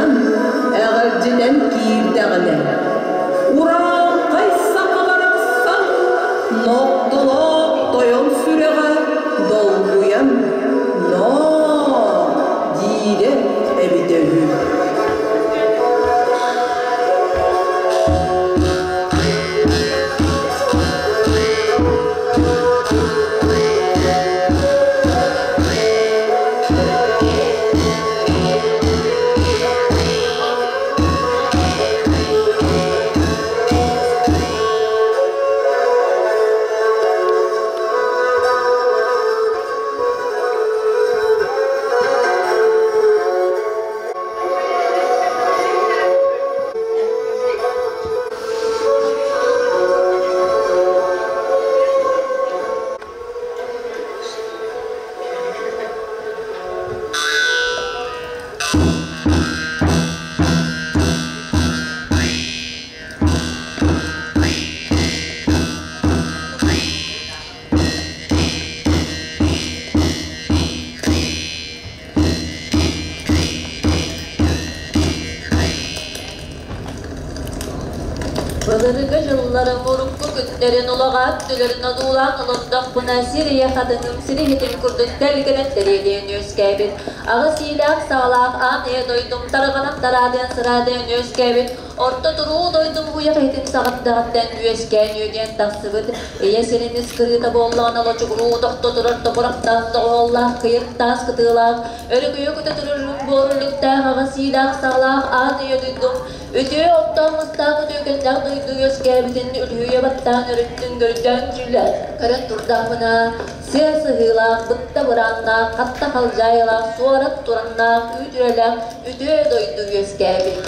Ыалдьытынан эҕэрдьитэн киирдэҕинэ, урааҥхай саха барахсан нохтолоох тойон сүрэҕэ долгуйан «Ноо!» диирэ эбитэ үһү. Былыргы дьылларым урукку күннэрин улаҕаат түлэрин одуулаан олордохпуна сир ийэ хатыҥым сир иһитин курдук тэлгэнэн тэриэлийэн үөскээбит, аҕыс иилээх саҕалаах аан ийэ дойдум тарҕанан тараадыйан сыраадыйан үөскээбит, орто туруу дойдум уйах иһитин саҕаттаҕыттан үөскээн үөдүйэн тахсыбыт, ийэ сирин ис кырыыта буоллаҕына лочугуруу тохто турар тобурахтаах доҕуһуоллаах кыйыр таас кытыылаах, өрүкүйэ көтө турар буоруллуктаах аҕыс иилээх саҕалаах аан ийэ дойдум Үтүө оттоох мастаах үтүөкэннээх дойду үөскээбитин үлүһүйэ баттаан өрүттүн көрдөөн дьүүлэ көрөн турдахпына, сыа сыһыылаах, бытта бырааннаах, хатта халдьаайылаах, суорат тураннаах, үүт үрэлээх үтүө дойду үөскээбит.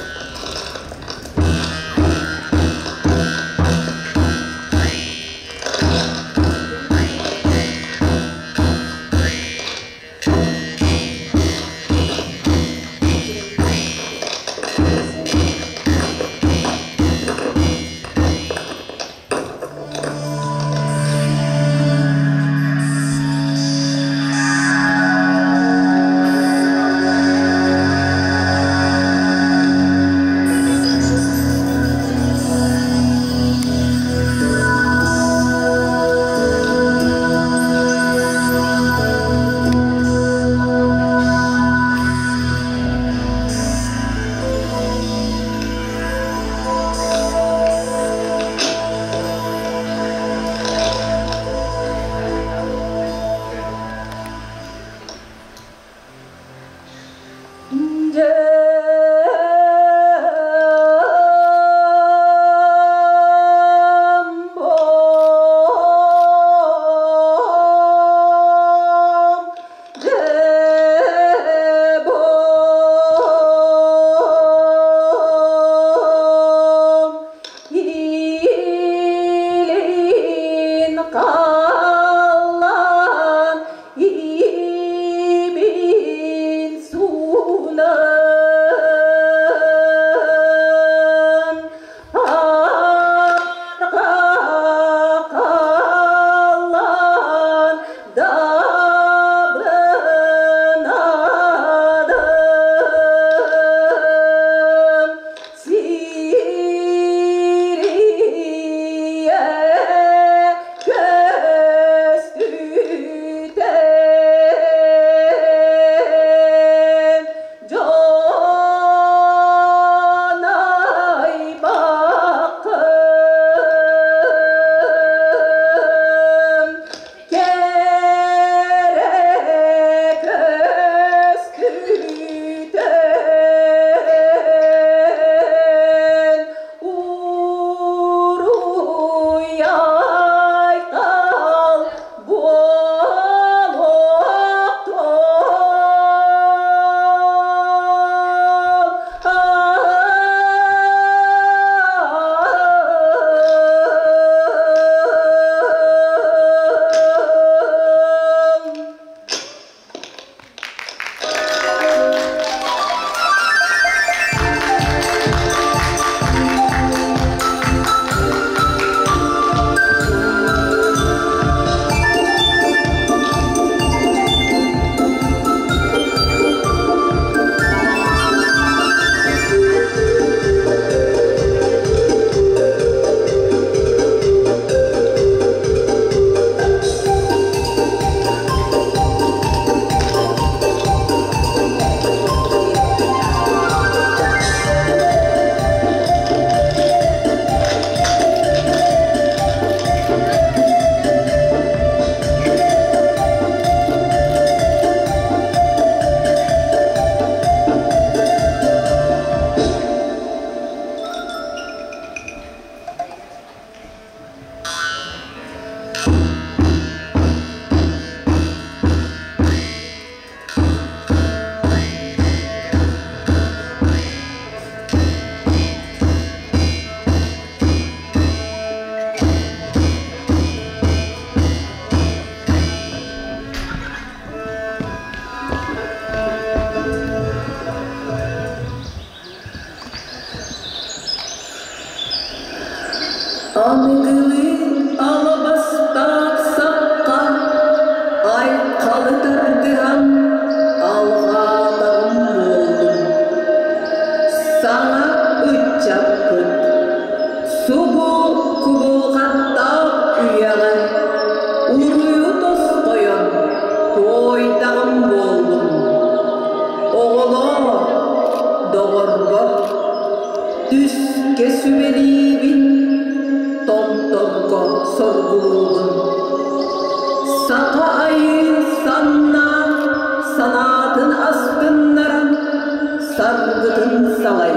саргытын салай.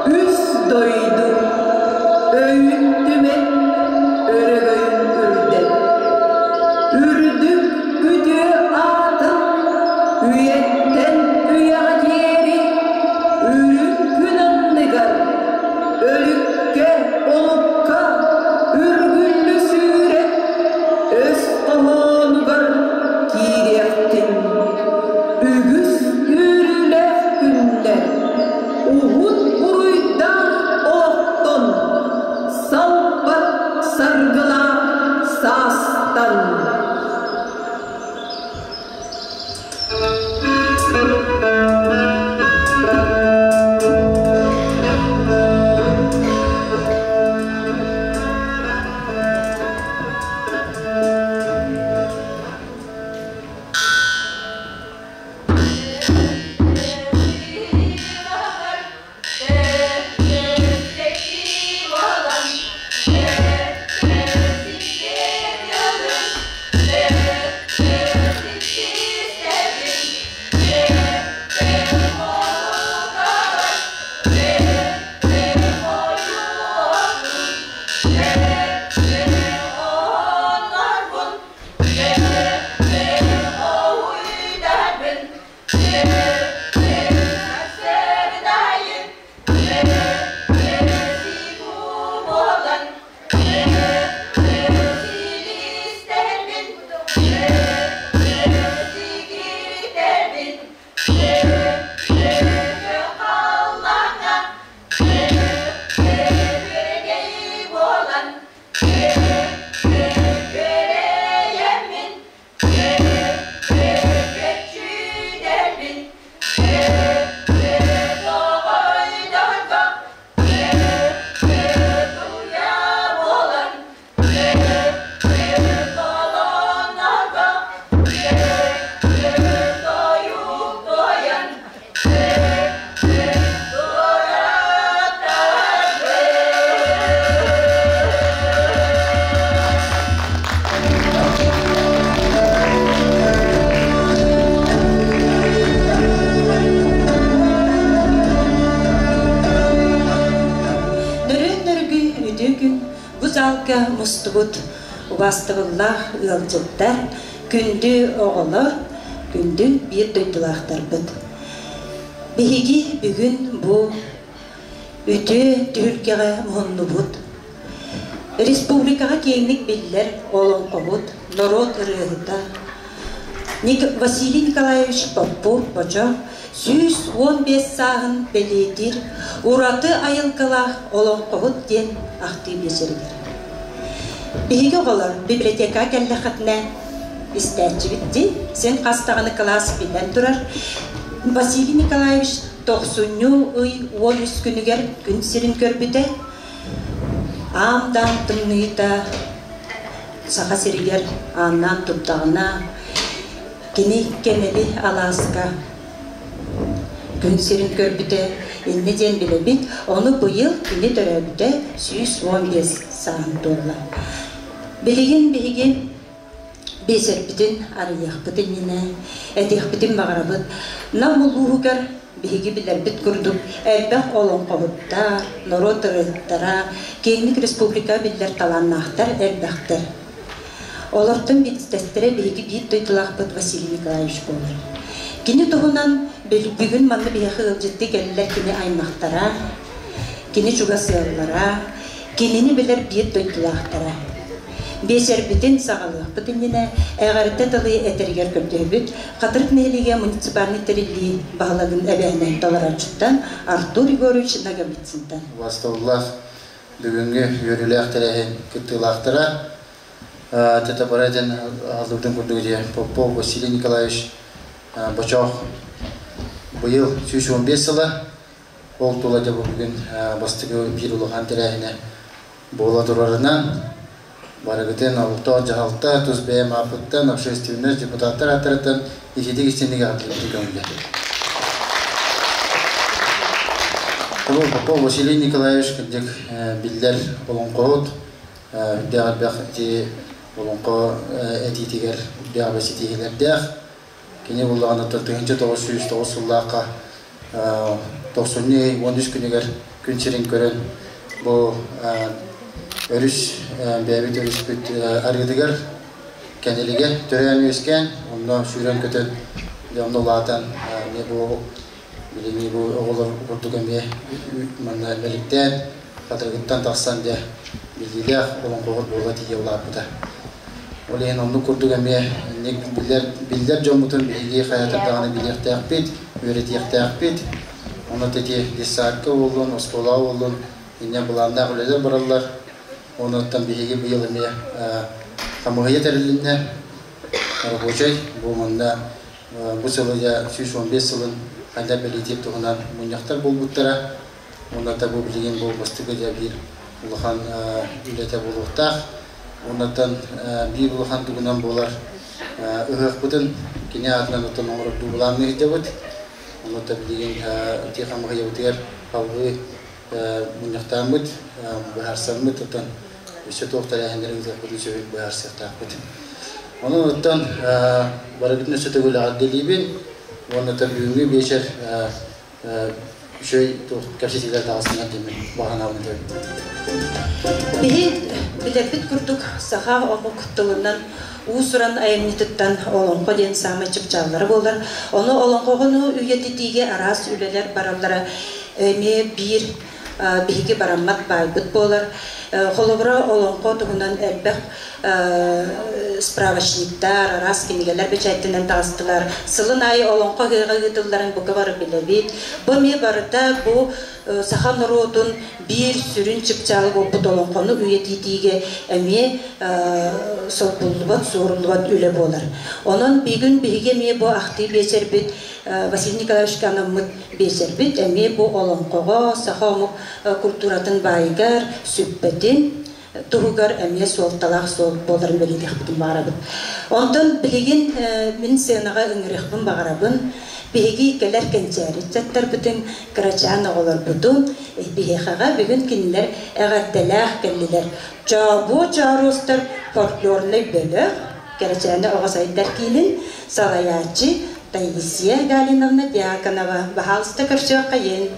Үс дойду өйүн түмэн, өрөгөйүн үрдэт. Үрдүк үтүө аатын үйэттэн үйэҕэ диэри үрүҥ күн анныгар өлүккэ, олукка үргүллү сүүрэн өс хоһоонугар киириэхтин. Үгүс үөрүүлээх күннэр уһун буруйдаах олохтон салбат саргылаах саастан. Нөрүөн нөргүй үтүө күн бу залга мустубут убаастабыллаах ыалдьыттар, күндү оҕолор, күндү биир дойдулаахтарбыт. Биһиги бүгүн бу үтүө түһүлгэҕэ муһуннубут. Республикаҕа киэҥник биллэр олоҥхобут, норуот ырыаһыта Василий Николаевич Попов-Бочо 115 сааһын бэлиэтиир ураты айылгылаах олоҥхоһут диэн ахтыы биэчэригэр. Биһиги оҕолор библиотекаҕа кэллэххитинэ истээччибит дии, син хас даҕаны кылаас биллэн турар. Василий Николаевич тохсунньу ый 13 күнүгэр күн сирин көрбүтэ. Аам-даам тымныыта Саха сиригэр ааннаан турдаҕына, кини Кэнэли алааска күн сирин көрбүтэ, иннэ диэн билэбит. Ону быйыл кини төрөөбүтэ 115 сааһын туолла. Билигин биһиги биэсэрбитин арыйыахпыт иннинэ этиэхпитин баҕарабыт. Нам улууһугар биһиги билэрбит курдук элбэх олоҥхоһуттар, норуот ырыаһыттара, киэҥник республика биллэр талааннаахтар элбэхтэр. Олортон биирдэстэрэ биһиги биир дойдулаахпыт Василий Николаевич буолар. Кини туһунан бүгүн манна биһиэхэ ыалдьыттыы кэллилэр кини аймахтара, кини чугас ыаллара, кинини билэр биир дойдулаахтара. Биэчэрбитин саҕалыахпыт иннинэ эҕэрдэ тылы этэригэр көрдөһөбүт Хатырык нэһилиэгэ муниципальнай тэриллии баһылыгын эбээһинэһин толорооччуттан Артур Егорович Ноговицынтан. Убастабыллаах бүгүҥҥү үөрүүлээх тэрээһин кыттыылаахтара ТТПР диэн алдыбытын курдук дии Попов Василий Николаевич Бочоох быйыл 115 сыла ол тула дьэ бу бүгүн бастакы биир улахан тэрээһинэ буола турарынан барыгытын олохтоох дьаһалта тус бэйэм ааппыттан общественность депутаттар ааттарыттан ититик истинник эҕэрдэлэрбитин көҥүллэ. Попов Василий Николаевич кырдьык биллэр олоҥхоһут, үрдээх элбэх ити олоҥхо этиитигэр үрдээх ситиһиилэрдээх. Кини буллаҕына 1909 сыллаахха Тохсунньу ый 13 күнүгэр күн сирин көрөн бу өрүс бэйэбит өрүспүт арыытыгар Кэнэлигэ төрөөн-үөскээн, онно сүүрэн-көтөн, дьэ онно улаатан эмиэ бу билиҥҥи бу оҕолор курдук эмиэ манна мэликтээн, хатырыгыттан тахсан дьэ биллиилээх олоҥхоһут буола тиийэ улааппыта. Ол иһин оннук курдук эмиэ инник биллэр, биллэр дьоммутун биһиги хайатар даҕаны билиэхтээхпит, үөрэтиэхтээхпит. Онно ити детсадка буоллун, оскуолаҕа буоллун, инньэ былааннаах үлэлэр бараллар. Онуттан биһиги быйыл эмиэ хамыыһыйа тэрилиннэ. Рабочай бу манна бу сылы дьэ 115 сылын хайдах бэлиэтиир туһунан мунньахтар буолбуттара. Уонна бу билигин бу бастакы дьэ биир улахан үлэтэ буолуохтаах. Оннуттан биир улахан тугунан буолар ыһыахпытын кини аатынан оттон оҥорордуу былаанныы сылдьабыт. Оннуттан билигин ити хамыыһыйабытыгар салгыы мунньахтааммыт, быһаарсаммыт, оттон өссө туох тэрээһиннэри ыытыахпытын сөбүн быһаарсыахтаахпыт. Онон оттон барыбытын өссө төгүл эҕэрдэлиибин уонна бүгүҥҥү биэчэр үчүгэй туох кэпсэтиилэр таҕыстынар диэммин баҕа санаабын Биһи билэрбит курдук саха омук тылынан уус-уран айымньытыттан олоҥхо диэн саамай чыпчааллара буолар. Ону олоҥхоҕону үйэтитиигэ араас үлэлэр бараллара эмиэ биир биһиги бараммат баайбыт буолар. Холобура, олоҥхо туһунан элбэх справочниктар, араас кинигэлэр бэчээттэнэн таҕыстылар. Сылын аайы олоҥхо ыһыаҕа ыытылларын бука бары билэбит. Бу эмиэ барыта бу саха норуотун биир сүрүн чыпчаала буолбут олоҥхону үйэтитиигэ эмиэ солбуллубат, суоруллубат үлэ буолар. Онон бүгүн биһиги эмиэ бу ахтыы биэчэрбит Василий Николаевичка анаммыт биэчэрбит эмиэ бу олоҥхоҕо саха омук культуратын баайыгар сүппэтин туһугар эмиэ суолталаах суол буоларын бэлиэтиэхпитин баҕарабыт. Онтон билигин мин сценаҕа ыҥырыахпын баҕарабын. Биһиги кэлэр кэнчээри ыччаттарбытын, кырачаан оҕолорбутун биһиэхэҕэ бүгүн кинилэр эҕэрдэлээх кэллилэр. Чообуо Чооруостар фольклорнай бөлөх, Кэрэчээнэ оҕо сайдар киинин салайааччы Таисия Галиновна Дьяконова. Баһаалыста көрсүөххэйин.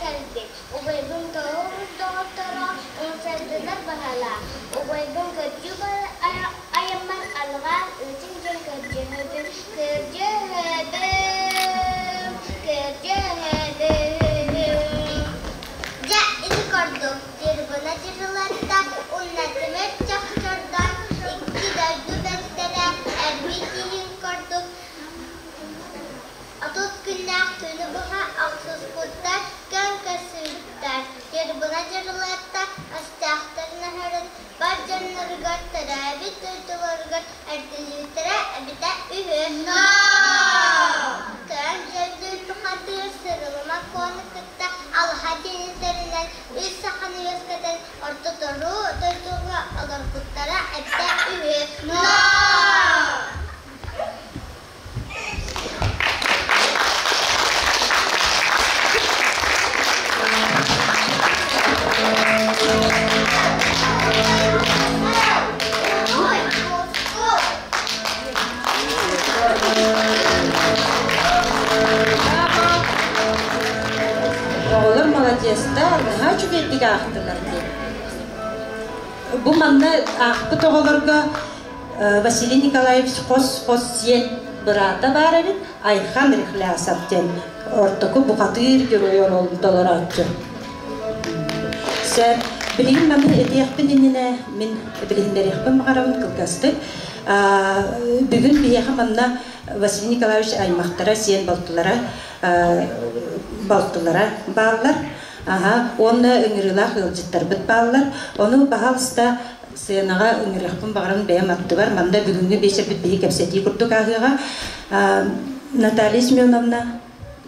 кэлбит. Убайбын тоҕо доҕотторо умсардылар баһалаах. Убайбын көрдүү айаммар алҕаан ыытыҥ диэн көрдьөһөбүн, көрдьөһөбүн, көрдьөһөбүн. Дьэ, ити курдук дьырбына дьырылатта, умнатымыр чохчордон икки дойду бэртэрэ эрбии тииһин курдук 30 күннээх түүнү быһа охсуспуттар, көҥ көрсүбүттэр. Дьырбына дьырылатта өстөөхтөрүн өһөрөн бар дьонноругар төрөөбүт дойдуларыгар эргиллибиттэрэ эбитэ үһү. Көҥ дьөллүүр бухатыыр Сырылыма Куону кытта алаһа диэнитэринэн үс саханы үөскэтэн орто туруу дойдуга олорбуттара эбитэ үһү. Оҕолор маладьыастар, наһаа үчүгэйдик аахтылар диэн. Бу манна аахпыт оҕолорго Василий Николаевич хос-хос сиэн быраата баар эбит, Айхан Рехлясов диэн ортоку бухатыыр герой оруолун толорооччу. Сэр, билигин маны этиэхпин иннинэ мин билиһиннэриэхпин баҕарабын кылгастык. Бүгүн биһиэхэ манна Василий Николаевич аймахтара, сиэн балтылара, балтылара бааллар. Аха, уонна ыҥырыылаах ыалдьыттарбыт бааллар. Ону, баһаалыста, сценаҕа ыҥырыахпын баҕаран бэйэм аттыбар манна бүгүҥҥү биэчэрбит биһи кэпсэтии курдук ааһыаҕа. Наталья Семеновна,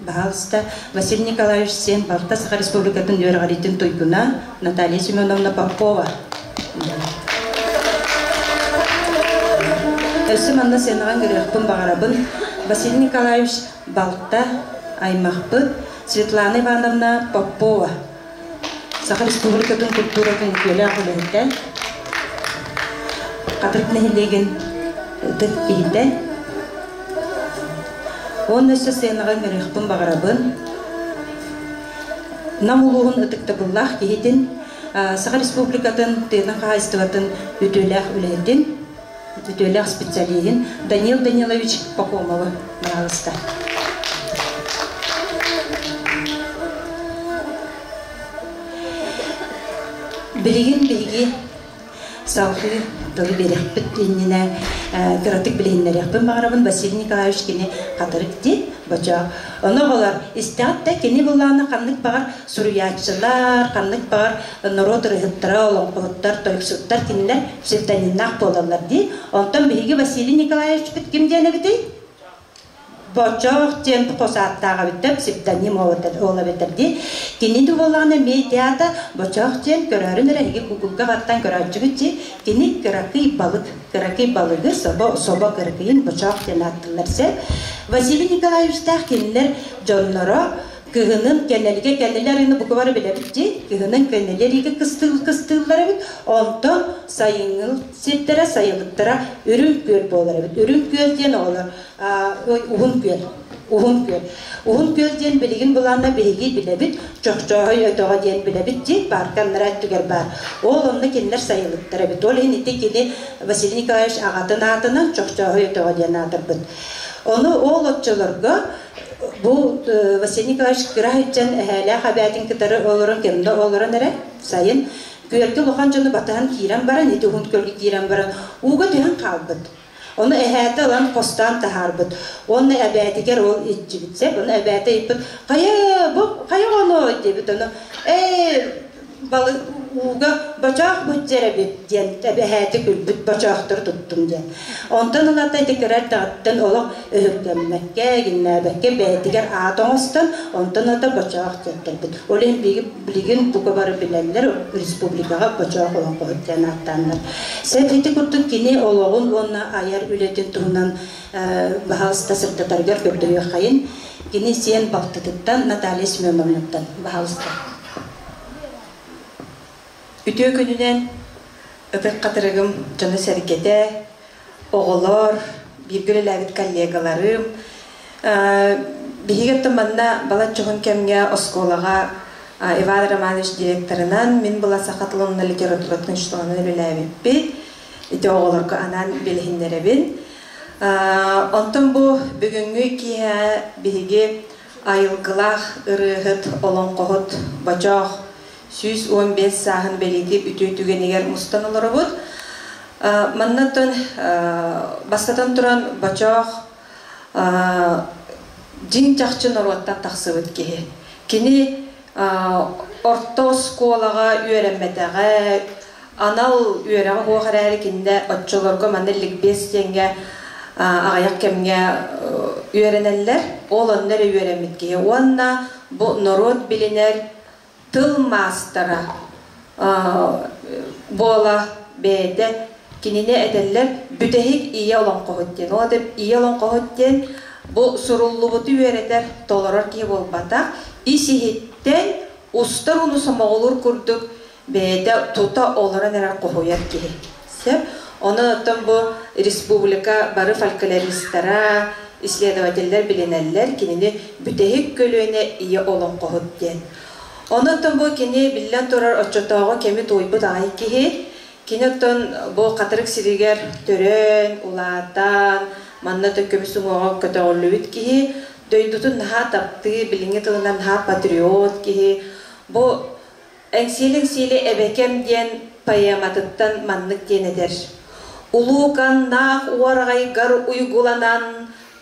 баһаалыста, Василий Николаевич Сен балта Саха Республикатын үөрэҕириитин туйгуна Наталья Семеновна Попова. Өссө манна сценаҕа ыҥырыахпын баҕарабын. Василий Николаевич балта, аймахпыт Светлана Ивановна Попова. Саха Республикатын культуратын үтүөлээх үлэһитэ, Хатырык нэһилиэгин ытык киһитэ. Уонна өссө сценаҕа ыҥырыахпын баҕарабын. Нам улууһун ытыктабыллаах киһитин, Саха Республикатын тыатын хаһаайыстыбатын үтүөлээх үлэһитин, үтүөлээх специалиһин Данил Данилович Пахомовы баһаалыста. Билигин биһиги салгыы тылы биэрэхпит иннинэ кыратык билиһиннэриэхпин баҕарабын. Василий Николаевич кини хатырык дии бочоох. Ону оҕолор истэҕит да кини буллаана ханнык баҕар суруйааччылар, ханнык баҕар норуот ырыһыттара, олоҥхоһуттар, тойуксуттар кинилэр псевдонимнаах буолаллар дии. Онтон биһиги Василий Николаевичпыт ким диэн эбитий? Бочоох диэн хос ааттаах эбиттэр, псевдоним ол эбэтэр дии. Кини да буоллаҕына эмиэ театр Бочоох диэн көрөөрүн эрэ эһиги Гуглга баттан көрөөччүгүт дии. Кини кыракый балык, кыракый балыгы собо, собо кыракыйын Бочоох диэн ааттыыллар сэ. Василий Николаевичтаах кинилэр дьонноро Кыһынын кэнэлигэ кэнэлэр ины бука бары билэбит дии. Кыһынын кэнэлэр иги кыстыыл кыстыыллар эбит. Онтон сайыҥҥы сирдэрэ сайылыктара Үрүҥ күөл буолар эбит. Үрүҥ күөл диэн оҕолор Уһун күөл. Уһун күөл. Уһун күөл диэн билигин былаанна биһиги билэбит. Чохчооһой өтөҕө диэн билэбит дии. Паарка аннараа өттүгэр баар. Ол онно кинилэр сайылыктар эбит. Ол иһин ити кини Василий Николаевич аҕатын аатынан Чохчооһой өтөҕө диэн аатырбыт. Ону ол оччолорго Бу Василий Николаевич кыра сылдьан эһээлээх эбээтин кытары олорон кэмҥэ олорон эрэ сайын күөлгэ улахан дьону батыһан киирэн баран ити уһун күөлгэ киирэн баран ууга түһэн хаалбыт. Ону эһээтэ ылан хостоон таһаарбыт. Уонна эбээтигэр ол илдьибит сөп. Ону эбээтэ ыйыппыт хайа бу хайа оҕону диэбит ону ээ балык ууга бочоох быдьар эбит диэн эбэһээти күлбүт бочоохтору туттум диэн. Онтон ылата ити кыра эрдэҕиттэн олох өһүргэммэккэ, гиннээбэккэ бэйэтигэр аат оҥостон, онтон ата бочоох диэттэрбит. Ол иһин билигин бука бары билэллэр республикаҕа бочоох олоҥхоһут диэн ааттааннар. Сөп ити курдук кини олоҕун уонна айар үлэтин туһунан баһаалыста сырдатарыгар көрдөһүөххэйин. Кини сиэн балтытыттан Наталья Семеновнаттан баһаалыста. Үтүө күнүнэн ытык хатырыгым дьоно-сэргэтэ, оҕолор, бииргэ үлэлээбит коллегаларым. Биһиги оттон манна балачча уһун кэмҥэ оскуолаҕа Иван Романович директорынан, мин була саха тылын литературатын учууталынан үлэлээбиппит. Ити оҕолорго анаан билиһиннэрэбин. Онтон бу бүгүҥҥү киэһэ биһиги айылгылаах ырыаһыт, олоҥхоһут Бочоох 115 сааһын бэлиэтиир үтүө түгэнигэр мустан олоробут. Манна бастатан туран Бочоох дьиҥ чахчы норуоттан тахсыбыт киһи. Кини орто оскуолаҕа үөрэммэтэҕэ, анал үөрэҕэ суох эрээри кинилэр оччолорго манна ликбез диэҥҥэ аҕыйах кэмҥэ үөрэнэллэр. Ол онно эрэ үөрэммит киһи. Уонна бу норуот билинэр тыл маастара буола бэйэтэ кинини этэллэр бүтэһик ийэ олоҥхоһут диэн. Ол ийэ олоҥхоһут диэн бу суруллубуту үөрэтэр, толорор киһи буолбатах, ис-иһиттэн устар ууну сомоҕолуур курдук бэйэтэ тута олорон эрэр хоһуйар киһи. Сөп. Онон оттон бу республика бары фольклористара, исследователлэр билинэллэр кинини бүтэһик көлүөнэ ийэ олоҥхоһут диэн. Онон бу кини биллэн турар оччотооҕу кэми туойбут аҕай киһи. Кини оттон бу Хатырык сиригэр төрөөн, улаатан, манна көмүс уҥуоҕа көтөҕүллүбүт киһи, дойдутун наһаа таптыы, билиҥҥи тылынан наһаа патриот киһи. Бу Эҥсиэли-эҥсиэли эбэкэм диэн поэматыттан маннык диэн этэр: Улууканнаах уораҕайгар уйгуланан,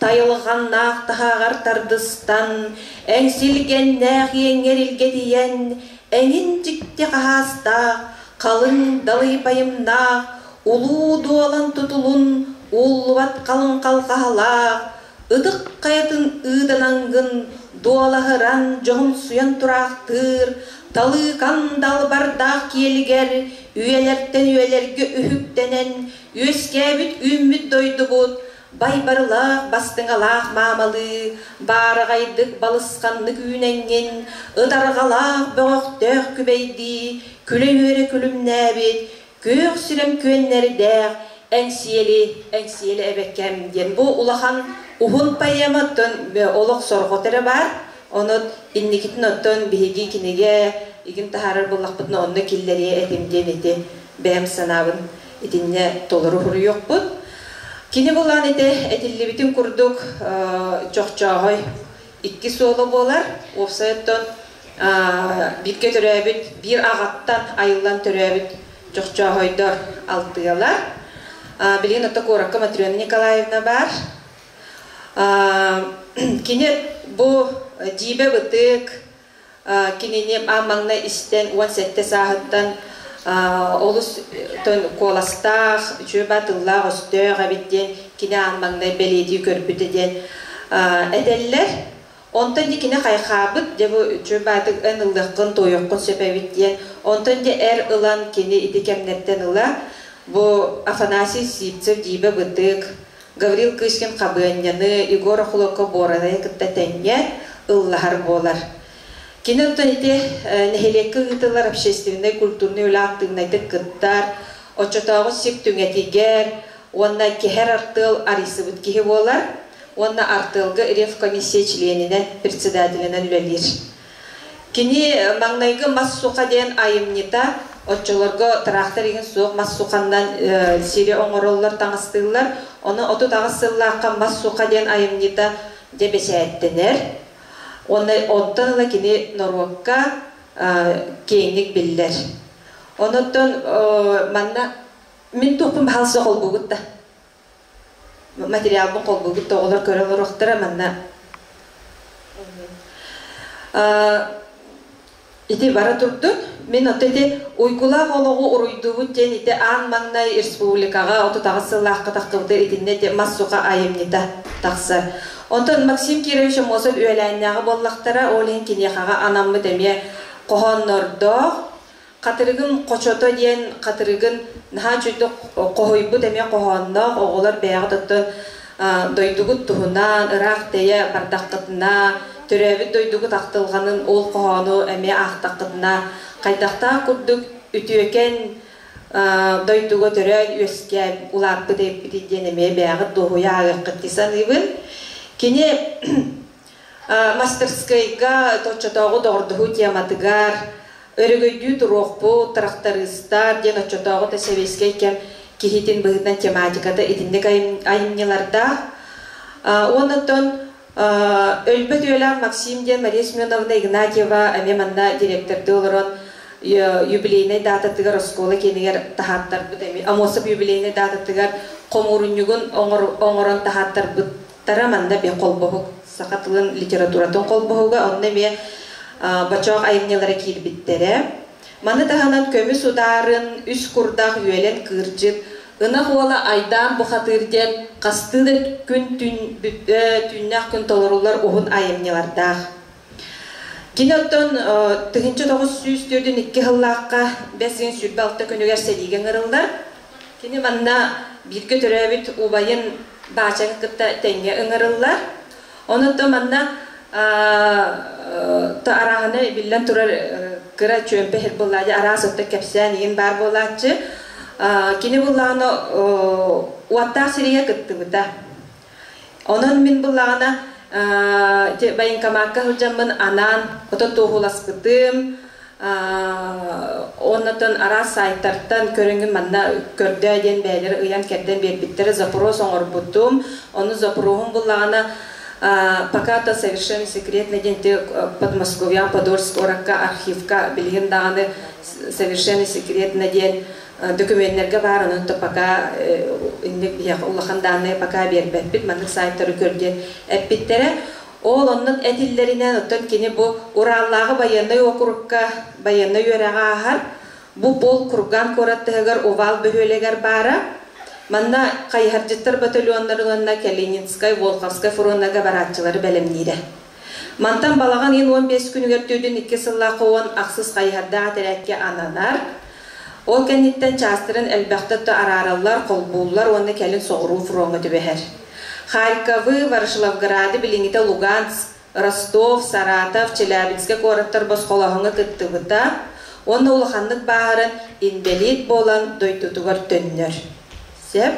тайылҕаннаах таһааҕар тардыстан, эҥсилгэннээх иэҥҥэр илгэтийэн, эҥин дьикти хаһаастаах, халыҥ далыйбайымнаах, улуу дуолан тутулун ууллубат халыҥ халҕаһалаах, ытык хайатын ыыданаҥҥын дуолаһыран дьоһумсуйан тураахтыыр, талыыкан далбардаах киэлигэр үйэлэртэн үйэлэргэ үһүктэнэн үөскээбит үүммүт дойдубут байбарылаах бастыҥалаах маамалыы, баараҕайдык балысханнык үүнэҥҥин, ытарҕалаах бөҕөхтөөх күбэйдии, күлэ-үөрэ күлүмнээбит, күөх сирэм күөннэрдээх Эҥсиэли, Эҥсиэли эбэкэм диэн бу улахан уһун поэма оттон олох сорҕото эрэ баар. Ону инникитин оттон биһиги кинигэ игин таһаарар буоллахпытына онно киллэриэ этим диэн ити бэйэм санаабын итиннэ толору суруйуохпут. Кини булаан ити этиллибитин курдук чохчооһой икки суола буолар. Уопсай оттон бииргэ төрөөбүт, биир аҕаттан айыллан төрөөбүт чохчооһойдор алтыалар. Билигин ото куоракка Матрена Николаевна баар. Кини бу дьиибэ бытык, кинини аан маҥнай истэн 17 сааһыттан олус куоластаах, үчүгэй тыллаах өстөөх эбит диэн кини аан маҥнай бэлиэтии көрбүтэ диэн этэллэр. Онтон дьэ кини хайхаабыт, дьэ бу үчүгэй баатык эн ыллыаххын, туойуоххун сөп эбит диэн. Онтон дьэ эр ылан кини ити кэмнэртэн ыла бу Афанасий Сивцев Дьиибэ Бытык, Гаврил Кычкин Хабыанньаны, Егор Охлопков Буоранайы кытта тэҥҥэ ыллаһар буолар. Кини оттон ити нэһилиэккэ ыытыллар общественнай культурнай үлэ актыыбынайдык кыттар, оччотооҕу сир түҥэтигэр уонна кэһэр артыал арыйсыбыт киһи буолар уонна артыалга ревкомиссия чилиэнинэн, председателинэн үлэлиир. Кини маҥнайгы Мас суха диэн айымньыта оччолорго тыраахтар игин суох мас суханнан сири оҥороллор, таҥастыыллар. Ону 38 сыллаахха Мас суха диэн айымньыта дьэ бэчээттэнэр. Уонна онтон ыла кини норуокка киэҥник биллэр. Онуттан манна мин туохпун баһаалса холбуугут да материалбын холбуугут да оҕолор көрө олоруохтара манна ити бара турдун мин ото ити уйгулаах олоҕу уруйдуубут диэн ити аан маҥнай республикаҕа 38 сыллаахха тахсыбыта итиннэ ити мас суха айымньыта тахсар. Онтон Максим Кирович Аммосов үөлээннээҕи буоллахтара, ол иһин киниэхэҕэ анаммыт эмиэ хоһооннордоох. Хатырыгын хочото диэн хатырыгын наһаа үчүгдүк хоһуйбут эмиэ хоһоонноох оҕолор бэйэҕит оттон дойдугут туһунан ыраах тэйэ бардаххытына төрөөбүт дойдугут ахтылҕанын ол хоһоону эмиэ аахтаххытына хайдахтаах курдук үтүөкэн дойдуга төрөөн үөскээн улааппыт эбиппитий диэн эмиэ бэйэҕит дуоһуйа ааҕыаххыт дии саныыбын. Кини Мастерскайга оччотооҕу доҕордоһуу тематыгар өрөгөйдүү туруохпут, тырахтарыыстар диэн оччотооҕу да сэбиэскэй кэм киһитин быһыытынан тематиката итинник айымньылардаах. Уонна Өлбөт үйэлээх Максим диэн Мария Семеновна Игнатьева эмиэ манна директордыы олорон юбилейнай дататыгар оскуола киинигэр таһааттарбыт эми Амосов юбилейнай дататыгар хомуурунньугун оҥорон таһааттарбыттара манна би холбоһук саха тылын литературатын холбоһуга онно эмиэ бочоох айымньылара киирбиттэрэ. Маны таһынан көмүс удаарын үс курдах үөлэн кыырдьыт Ынах уола Айдаан бухатыыр диэн хастыы да күн түүннээх күн толоруллар уһун айымньылардаах. Кини оттон 1942 сыллаахха бэс ыйын 26 күнүгэр сэриигэ ыҥырыллар. Кини манна бииргэ төрөөбүт убайын Баачаны кытта тэҥҥэ ыҥырыллар. Онон манна арааһына биллэн турар кыра чүөмпэ иһэр буоллааччы, араас отто кэпсээн иһин баар буолааччы. Кини буллаҕына уоттаах сиригэ кыттыбыта. Онон мин буллаҕына военкомакка сылдьаммын анаан ото туоһуласпытым, Оннотон араас сайтартан көрөҥүн манна көрдөө диэн бэйэлэрэ ыйан кэрдэн биэрбиттэрэ запрос оҥорбутум. Ону запроһум буллаҕына пока-то совершенно секретно диэн Подмосковья Подольск куоракка архивка билигин даҕаны совершенно секретно диэн документнэргэ баар онон то пока инник биһиэхэ улахан дааннайы пока биэрбэппит маннык сайтары көр диэн эппиттэрэ. Ол оннук этиллэринэн, оттон кини бу Ураллааҕы байыаннай уокурукка байыаннай үөрэҕи ааһар. Бу пол Курган куорат таһыгар Увал бөһүөлэгэр баара. Манна хайыһардьыттар батальоннарын уонна Калининскай, Волховскай фроннарга барааччылары бэлэмниирэ. Мантан балаҕан ыйын 15 күнүгэр түүнүн икки сыллаах уон ахсыс хайыһардаах этэрээккэ ананар. Ол кэнниттэн чаастарын элбэхтэ араараллар, холбууллар уонна кэлин соҕуруу фроҥҥа түбэһэр. Харьковы, Ворошиловграды, билиҥҥитэ Луганск, Ростов, Саратов, Челябинскай куораттар босхолооһуҥҥа кыттыбыта уонна улаханнык бааһыран инбэлиит буолан дойдутугар төннөр. Сөп.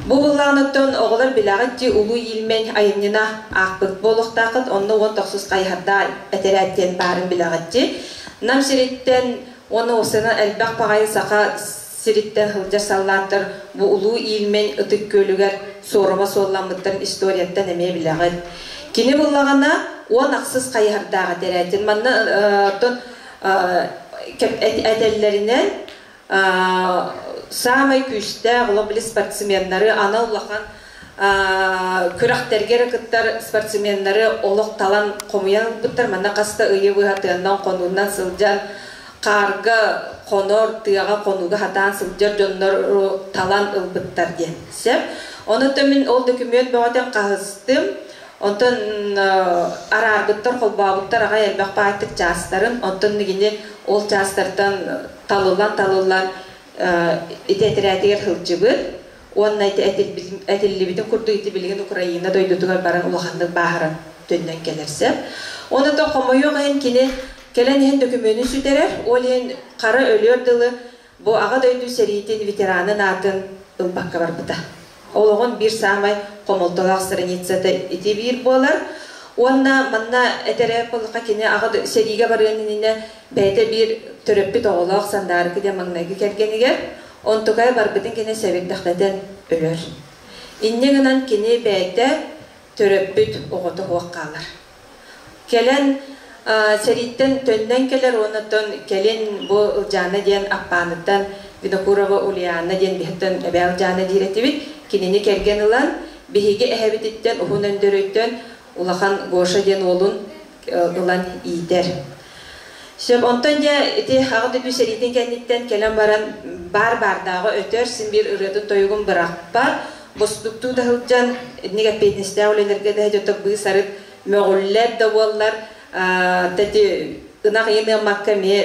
Бу былаан оҕолор билэҕит дии Улуу Иилмень айымньына аахпыт буолуохтааххыт, онно уон тохсус хайыһардаах этэрээт диэн баарын билэҕит дии. Нам сириттэн уонна уопсайынан элбэх баҕайы саха сириттэн сылдьар саллааттар бу Улуу Иилмень Ытык Күөлүгэр суорума суолламмыттарын историяттан эмиэ билэҕит. Кини буллаҕына уон ахсыс хайыһардаах этэрээтин. Манна оттон этэллэринэн саамай күүстээх олох били спортсменнары анал улахан күрэхтэргэ эрэ кыттар спортсменнары олох талан хомуйан ылбыттар. Манна хас да ыйы быһа тыаннан хонуунан сылдьан хаарга хонор, тыаҕа хонууга хатаан сылдьар дьоннору талан ылбыттар диэн сөп. Онон мин ол дөкүмүөн бөҕөтөн хаһыстым. Онтон араарбыттар, холбообуттар аҕай элбэх баайтык чаастарын, онтон нигини ол чаастартан талыллан-талыллан ити этэрээтигэр сылдьыбыт уонна ити этиллибитин курдук ити билигин Украина дойдутугар баран улаханнык бааһыран төннөн кэлэрсэ. Онон хомойуох иһин кини кэлэн иһин дөкүмүөнүн сүтэрэр, ол иһин хара өлүөр дылы бу Аҕа дойду сэриитин ветеранын аатын ылбакка барбыта. Олоҕун биир саамай хомолтолоох страницата ити биир буолар. Уонна манна этэрэ буоллахха кини аҕа сэриигэ барыан иннинэ бэйэтэ биир төрөппүт оҕолоох Сандаарыкы диэн маҥнайгы кэргэнигэр онтукайа барбытын кини сэбирдэхтэтэн өлөр. Инньэ гынан кини бэйэтэ төрөппүт оҕото суох хаалар. Кэлэн сэрииттэн төннөн кэлэр уонна оттон кэлин бу Ылдьаана диэн Аппааныттан Винокурова Ульяна диэн биһиттэн эбээ Ылдьаана диир этибит. Кинини кэргэн ылан биһиги эһэбититтэн Уһун Өндөрөйтөн улахан Гоша диэн уолун ылан иитэр. Сөп, онтон дьэ ити Аҕа дойду сэриитин кэнниттэн кэлэн баран баар баардааҕы өтөр, син биир ырыатын тойугун бырахпат, бостуктуу да сылдьан итинник эппиэтинэстээх үлэлэргэ да дьото быыс-арыт мөҕүллэр да буоллар, тэти ынах ыйын ыаммакка эмиэ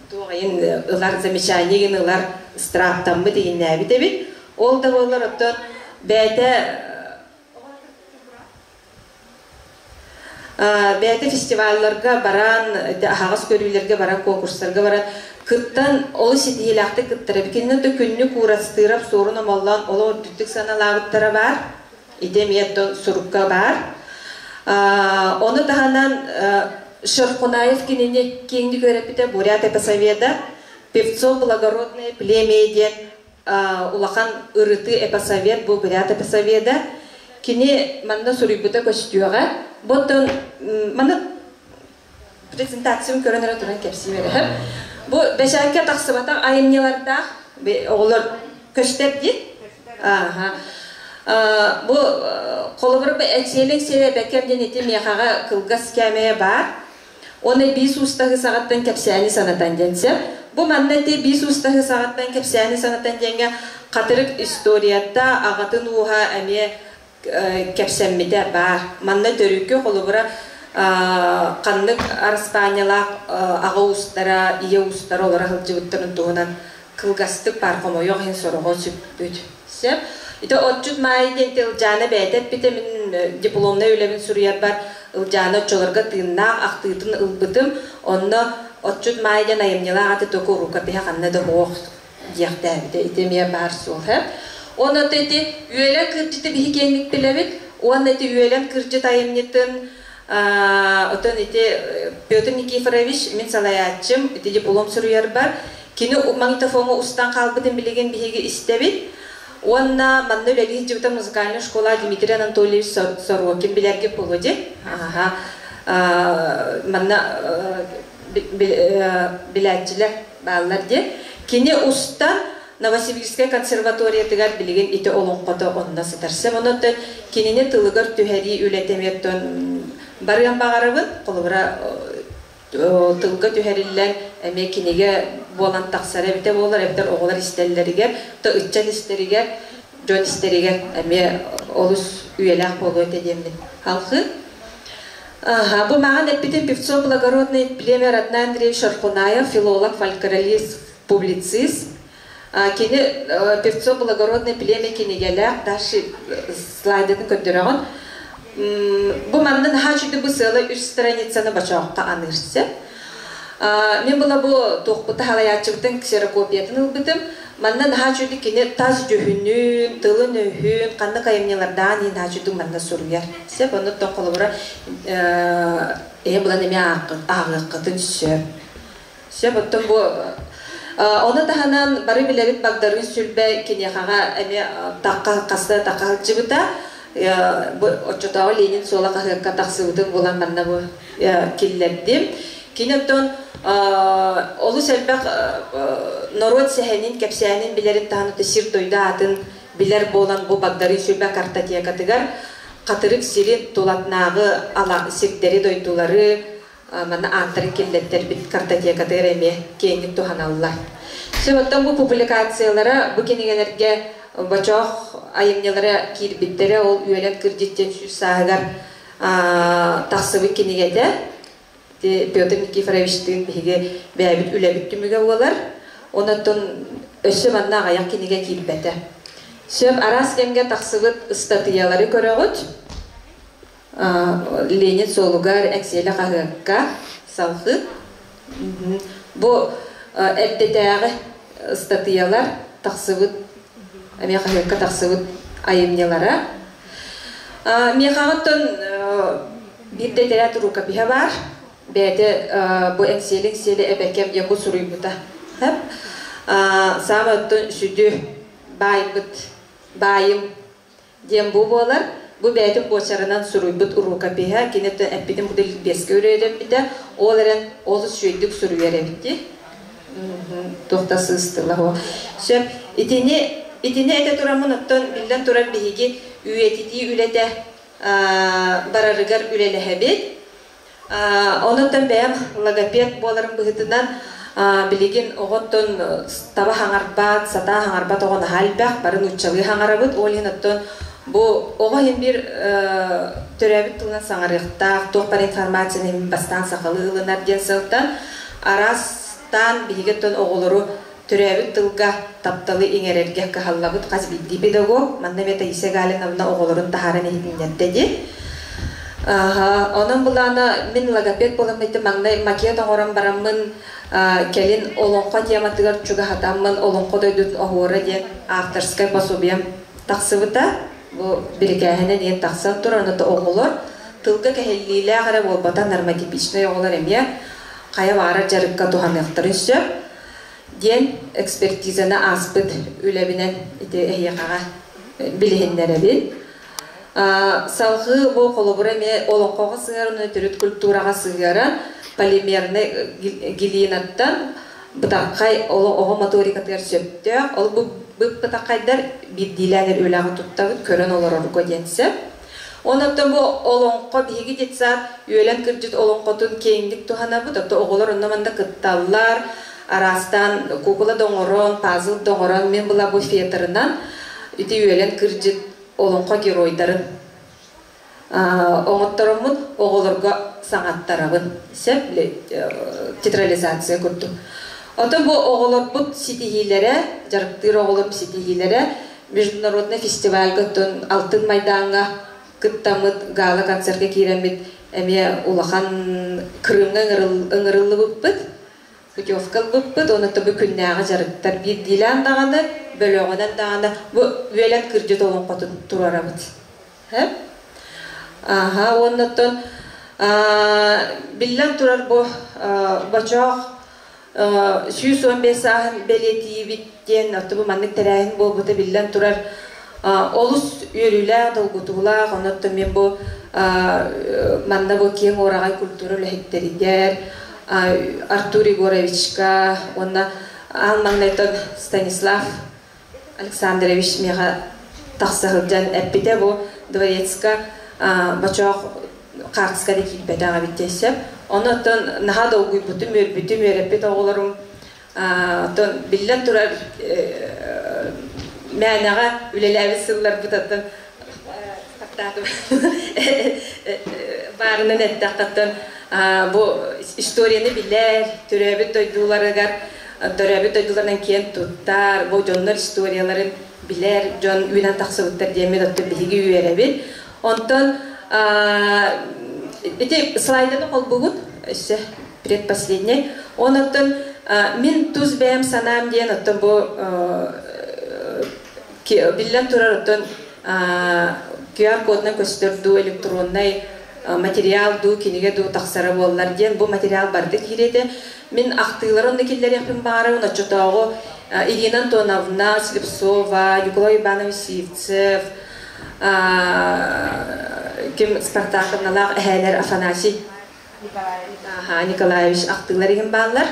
туох ыйын ылар замечание гин ылар страптаммыт игиннээбит эбит. Ол да буоллар оттон бэйэтэ Бэйэтэ фестивалларга баран, аһаҕас көрүүлэргэ баран, конкурстарга баран кыттан олус ситиһиилээхтик кыттар эбит. Кинини да күннүк Уурастыырап суорун омоллоон олох үрдүктүк сыаналаабыттара баар. Ити эмиэ оттон сурукка баар. Ону таһынан Шерхунаев кинини киэҥник үөрэппитэ Бурят эпосоведа «Певцов благородное племя» диэн улахан ырытыы эпосовед бу Бурят эпосоведа. Кини манна суруйбута көстүөҕэ. Бу оттон маны презентациям көрөн эрэ туран кэпсии берэһэр. Бу бэчээккэ тахсыбатах айымньылардаах оҕолор көстөр дии. Ааха. Бу холобура бу Эциэлиҥ сиэрэ бэкэм диэн ити миэхэҕэ кылгас кээмэйэ баар. Уонна биис уустаһыы саҕаттан кэпсээни санатан диэн сөп. Бу манна ити биис уустаһыы саҕаттан кэпсээни санатан диэҥҥэ хатырык историята аҕатын ууһа эмиэ кэпсэммитэ баар. Манна төрүкү холобура ханнык араспаанньалаах аҕа уустара, ийэ уустара олоро сылдьыбыттарын туһунан кылгастык баар хомойуох иһин сороҕо сүппүт. Сөп. Ити отчут Маайа диэн Ылдьаана бэйэтэ эппитэ, мин дипломнай үлэбин суруйарбар Ылдьаана оччолорго тыыннаах ахтыытын ылбытым. Онно отчут Маайа диэн айымньылаах аты току рукопиһа ханна да суох диэхтээбитэ. Ити эмиэ баар суол. Уонна ити үөлэн кырдьыты биһи киэҥник билэбит. Уонна ити үөлэн кырдьыт айымньытын отон ити Петр Никифорович мин салайааччым ити диплом суруйарбар кини магнитофоҥҥа устан хаалбытын билигин биһиги истэбит. Уонна манна үлэлии сылдьыбыта музыкальная школа Дмитрий Анатольевич Сорокин билэргэ буолуо дии. Аха. Манна билээччилэр бааллар диэн. Кини устан Новосибирскай консерваториятыгар билигин ити олоҥхото онно сытар. Сөп онон кинини тылыгар түһэрии үлэтэ эмиэ барыан баҕарабын. Холобура тылга түһэриллэн эмиэ кинигэ буолан тахсара эбитэ буолар, эбэтэр оҕолор истэллэригэр, то ыччат истэригэр, дьон истэригэр эмиэ олус үйэлээх буолуо этэ диэммин алҕыы. Ага, бу маған эппитим певцов благородный племя Родной Андрей Шархунаев, филолог, фольклорист, публицист. Кини певцов благородный племя кинигэлээх, дальше слайдатын көрдөрөҕүн. Бу манна наһаа үчүгэй бу сыала үс страницаны бочооххо аныырсы. Мен була бу туохпута халайааччыбытын ксерокопиятын ылбытым. Манна наһаа үчүгэй кини тас дьүһүнүн, тылын-өһүн, ханнык айымньылардаан иһин наһаа үчүгэй манна суруйар. Сөп, оннуттан холобура эһэ булан эмиэ ааҕыаххытын сөп. Сөп, оттон бу ону таһынан бары билэбит Багдарыын Сүлбэ киниэхэҕэ эмиэ тахха хаста тахха сылдьыбыта. Бу оччотооҕу Ленин суола хаһыакка тахсыбытын булан манна бу киллэрдим. Кини оттон олус элбэх норуот сэһэнин, кэпсээнин билэрин таһынан сир-дойду аатын билэр буолан бу Багдарыын Сүлбэ картотекатыгар Хатырык сирин тулатынааҕы сирдэри, дойдулары манна ааттарын киллэттэрбит картотекатыгар эмиэ киэҥник туһаналлар. Сөп, оттон бу публикациялара бу кинигэлэргэ бочоох айымньылара киирбиттэрэ, ол үөлэн кырдьыттан сүүс сааһыгар тахсыбыт кинигэтэ Петр Никифоровичтыын биһиги бэйэбит үлэбит түмүгэ буолар. Онон өссө манна аҕыйах кинигэ киирбэтэ. Сөп, араас кэмҥэ тахсыбыт ыстатыйалары көрөҕүт. Ленин суолугар Эксиэлэ хаһыакка салҕыы. Бу эрдэтээҕи ыстатыйалар тахсыбыт, эмиэ хаһыакка тахсыбыт айымньылара. Миэхэҕиттэн биир да этэрээт рукопиһа баар. Бэйэтэ бу Эҥсиэлиҥ сиэлэ эбэкэм диэн бу суруйбута. Саамай оттон сүдү баайбыт, баайым диэн бу буолар. Бу бэйэтин буочарынан суруйбут рукопиһа, кини эппитин курдук ликбезкэ үөрэммитэ, ол эрэн олус үчүгэйдик суруйар эбит дии. Туох да сыыстыла о. Сөп. Итини итини этэ тураммын оттон биллэн турар биһиги үйэтитии үлэтэ барарыгар үлэлэһэбит. Онон бэйэм логопед буоларым быһыытынан билигин оҕоттон таба хаҥарбат, сатаа хаҥарбат оҕо наһаа элбэх, бары нууччалыы хаҥарабыт. Ол иһин оттон бу оҕо иһин биир төрөөбүт тылынан саҥарыахтаах, туох баар информацияны иһин бастаан сахалыы ылынар диэн сылтан араастаан биһиги оттон оҕолору төрөөбүт тылга тапталы иҥэрэргэ кыһаллабыт хас биирдии педагог. Манна эмиэ Таисия Галиновна оҕолорун таһааран иһитиннэрдэ дии. Онон былаана мин логопед буолан бэйдэ маҥнай макет оҥорон бараммын кэлин олоҥхо тематыгар чугаһатаммын олоҥхо дойдутун оһуора диэн авторскай пособием тахсыбыта. Бу бирикээһинэ диэн тахсан турар, онно оҕолор. тылга кэһиллиилээх эрэ буолбата, нормотипичнай оҕолор эмиэ хайа баҕарар дьарыкка туһаныахтарын сөп диэн экспертизаны ааспыт үлэбинэн ити эһиэхэҕэ билиһиннэрэбин. Салгыы бу холобура эмиэ олоҥхоҕо сыһыаран, төрүт культураҕа сыһыаран полимернай глинаттан бытархай оҕо моторикатыгар сөптөөх, ол бу бытархайдар биирдиилээн эрэ үлэҕэ туттабыт, көрөн олорорго диэн сөп. Онон бу олоҥхо биһиги детсад үөлэн кырдьыт олоҥхотун киэҥник туһанабыт, оттон оҕолор онно-манна кытталлар, араастаан куукула да оҥорон, пазл да оҥорон, мин была бу фетрынан ити үөлэн кырдьыт олоҥхо геройдарын оҥоттороммун оҕолорго саҥаттарабын, сөп тетрализация курдук. Оттон бу оҕолорбут ситиһиилэрэ, дьарыктыыр оҕолорум ситиһиилэрэ международный фестивальга оттон Алтын Майдааҥҥа кыттаммыт, гала-концертка киирэммит эмиэ улахан Крымҥа ыҥырыллыбыппыт, путевка ылбыппыт, уонна бу күннээҕи дьарыктар биирдиилээн даҕаны, бөлөҕүнэн даҕаны бу үөлэн кырдьыт олоҥхотун туруорабыт. Аха, уоннаттан биллэн турар бу бочоох 115 сааһын бэлиэтиибит диэн бу маннык тэрээһин буолбута биллэн турар олус үөрүүлээх, долгутуулаах. Онон мен бу манна бу киэҥ уораҕай культура үлэһиттэригэр Артур Егоровичка уонна аан маҥнайтан Станислав Александрович миэхэ тахса сылдьан эппитэ бу дворецка бочоох хаартыска да киирбэтэх эбит диэн сөп. Онон наһаа долгуйбутум, үөрбүтүм, үөрэппит оҕолорум оттон биллэн турар мээнэҕэ үлэлээбит сылларбыт оттон таптаатым баарынан эттэххэ бу историяны билэр, төрөөбүт дойдуларыгар, төрөөбүт дойдуларынан киэн туттар, бу дьоннор историяларын билэр дьон үүнэн тахсыбыттар диэммит оттон биһиги үөрэбит. Онтон ити слайданы холбугут, өссө предпоследний. Онон мин тус бэйэм санаам диэн оттон бу биллэн турар оттон QR-кодунан көстөр дуу, электроннай материал дуу, кинигэ дуу тахсара буоллар диэн бу материал барыта киириэтэ. Мин ахтыылары онно киллэриэхпин баҕарабын, оччотооҕу Ирина Антоновна Слепцова, Николай Иванович Сивцев, ким Спартаковналаах эһээлэр Афанасий Николаевич ахтыылар иһин бааллар.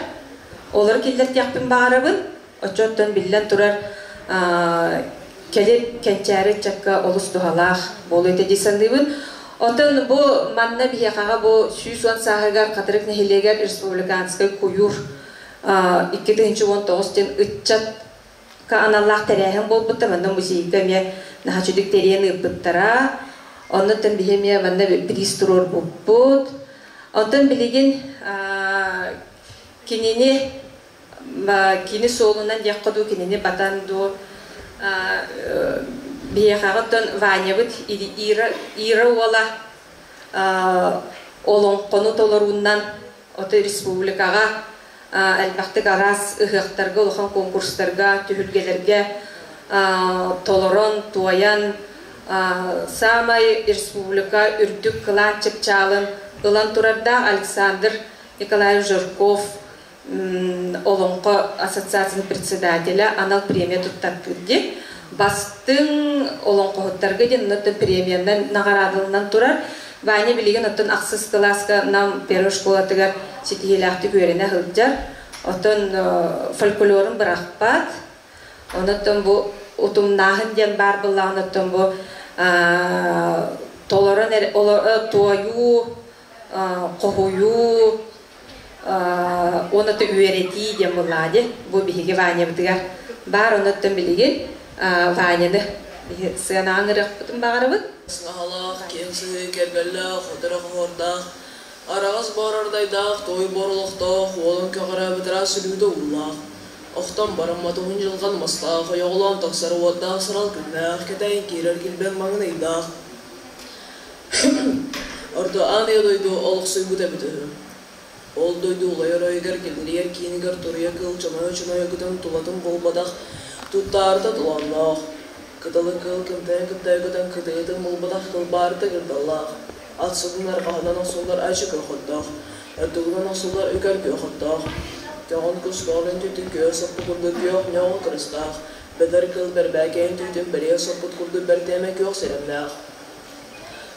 Олору киллэртиэхпин баҕарабын. Оччоттон биллэн турар кэлин кэнчээри ыччакка олус туһалаах буолуо этэ дии саныыбын. Оттон бу манна биһиэхэҕэ бу 110 сааһыгар Хатырык нэһилиэгэр республиканскай куйуур 2019 диэн ыччатка аналлаах тэрээһин буолбута. Манна музейга эмиэ наһаа үчүгэй тэрийэн ыыппыттара. Оннуттан биһи эмиэ манна бириис туруорбуппут. Онтон билигин кинини кини суолунан диэххэ дуу, кинини батан дуу биһиэхэҕэ оттон Ванябыт Ира, Ира уола олоҥхону толоруунан ото республикаҕа элбэхтик араас ыһыахтарга, улахан конкурстарга, түһүлгэлэргэ толорон, туойан саамай республика үрдүк кылаан чыпчаалын ылан турардаах Александр Николаевич Жирков Олоҥхо ассоциациятын председателя анал премия туттартыыр диэн бастыҥ олоҥхоһуттарга диэн оттон премиянан наҕараадаланан турар. Ваня билигин оттон ахсыс кылааска Нам первой школатыгар ситиһиилээхтик үөрэнэ сылдьар. Оттон фольклорун бырахпат. Онон бу утумнааһын диэн баар буоллаҕына оттон бу толорон туойуу, хоһуйуу, уонна үөрэтии диэн буоллаҕа дии. Бу биһиги Ванябытыгар баар, оннуттан билигин Ваняны сыанаҕа ыҥырыахпытын баҕарабыт. Саҥаһалаах, киэҥ сыһыы кэргэллээх, отара хоһуордаах, араҕас боорордайдаах, туой бор олохтоох, уолун көҕүрээбит ыраас сүлүүтэ уулаах, охтон бараммат уһун дьылҕан мастаах, ойоҕолоон тахсар уордаах сырал күннээх, кэтээн киирэр килбэҥ маҥан ыйдаах, Орто Аан Ийэ дойду олохсуйбут эбит үһү. Ол дойду улайар өйүгэр киллэрийэр киинигэр туруйа кыыл чонойо-чонойо көтөн тулатын булбатах, туттаарыта толоонноох, кыталы кыыл кымтайа-кымтайа көтөн кытыытын булбатах кылбаарыта кырдаллаах. Ат сылын арҕаһынан охсуллар ачы күөх оттоох, ордугунан охсуллар үкэр күөх оттоох, көҕөн кус көҕүлүн түүтүн күөх соппут курдук күөх ньоҕо кырыстаах, бэдэр кыыл бэрбээкэйин түүтүн бэрийэ соппут курдук бэртээмэ күөх сирэмнээх.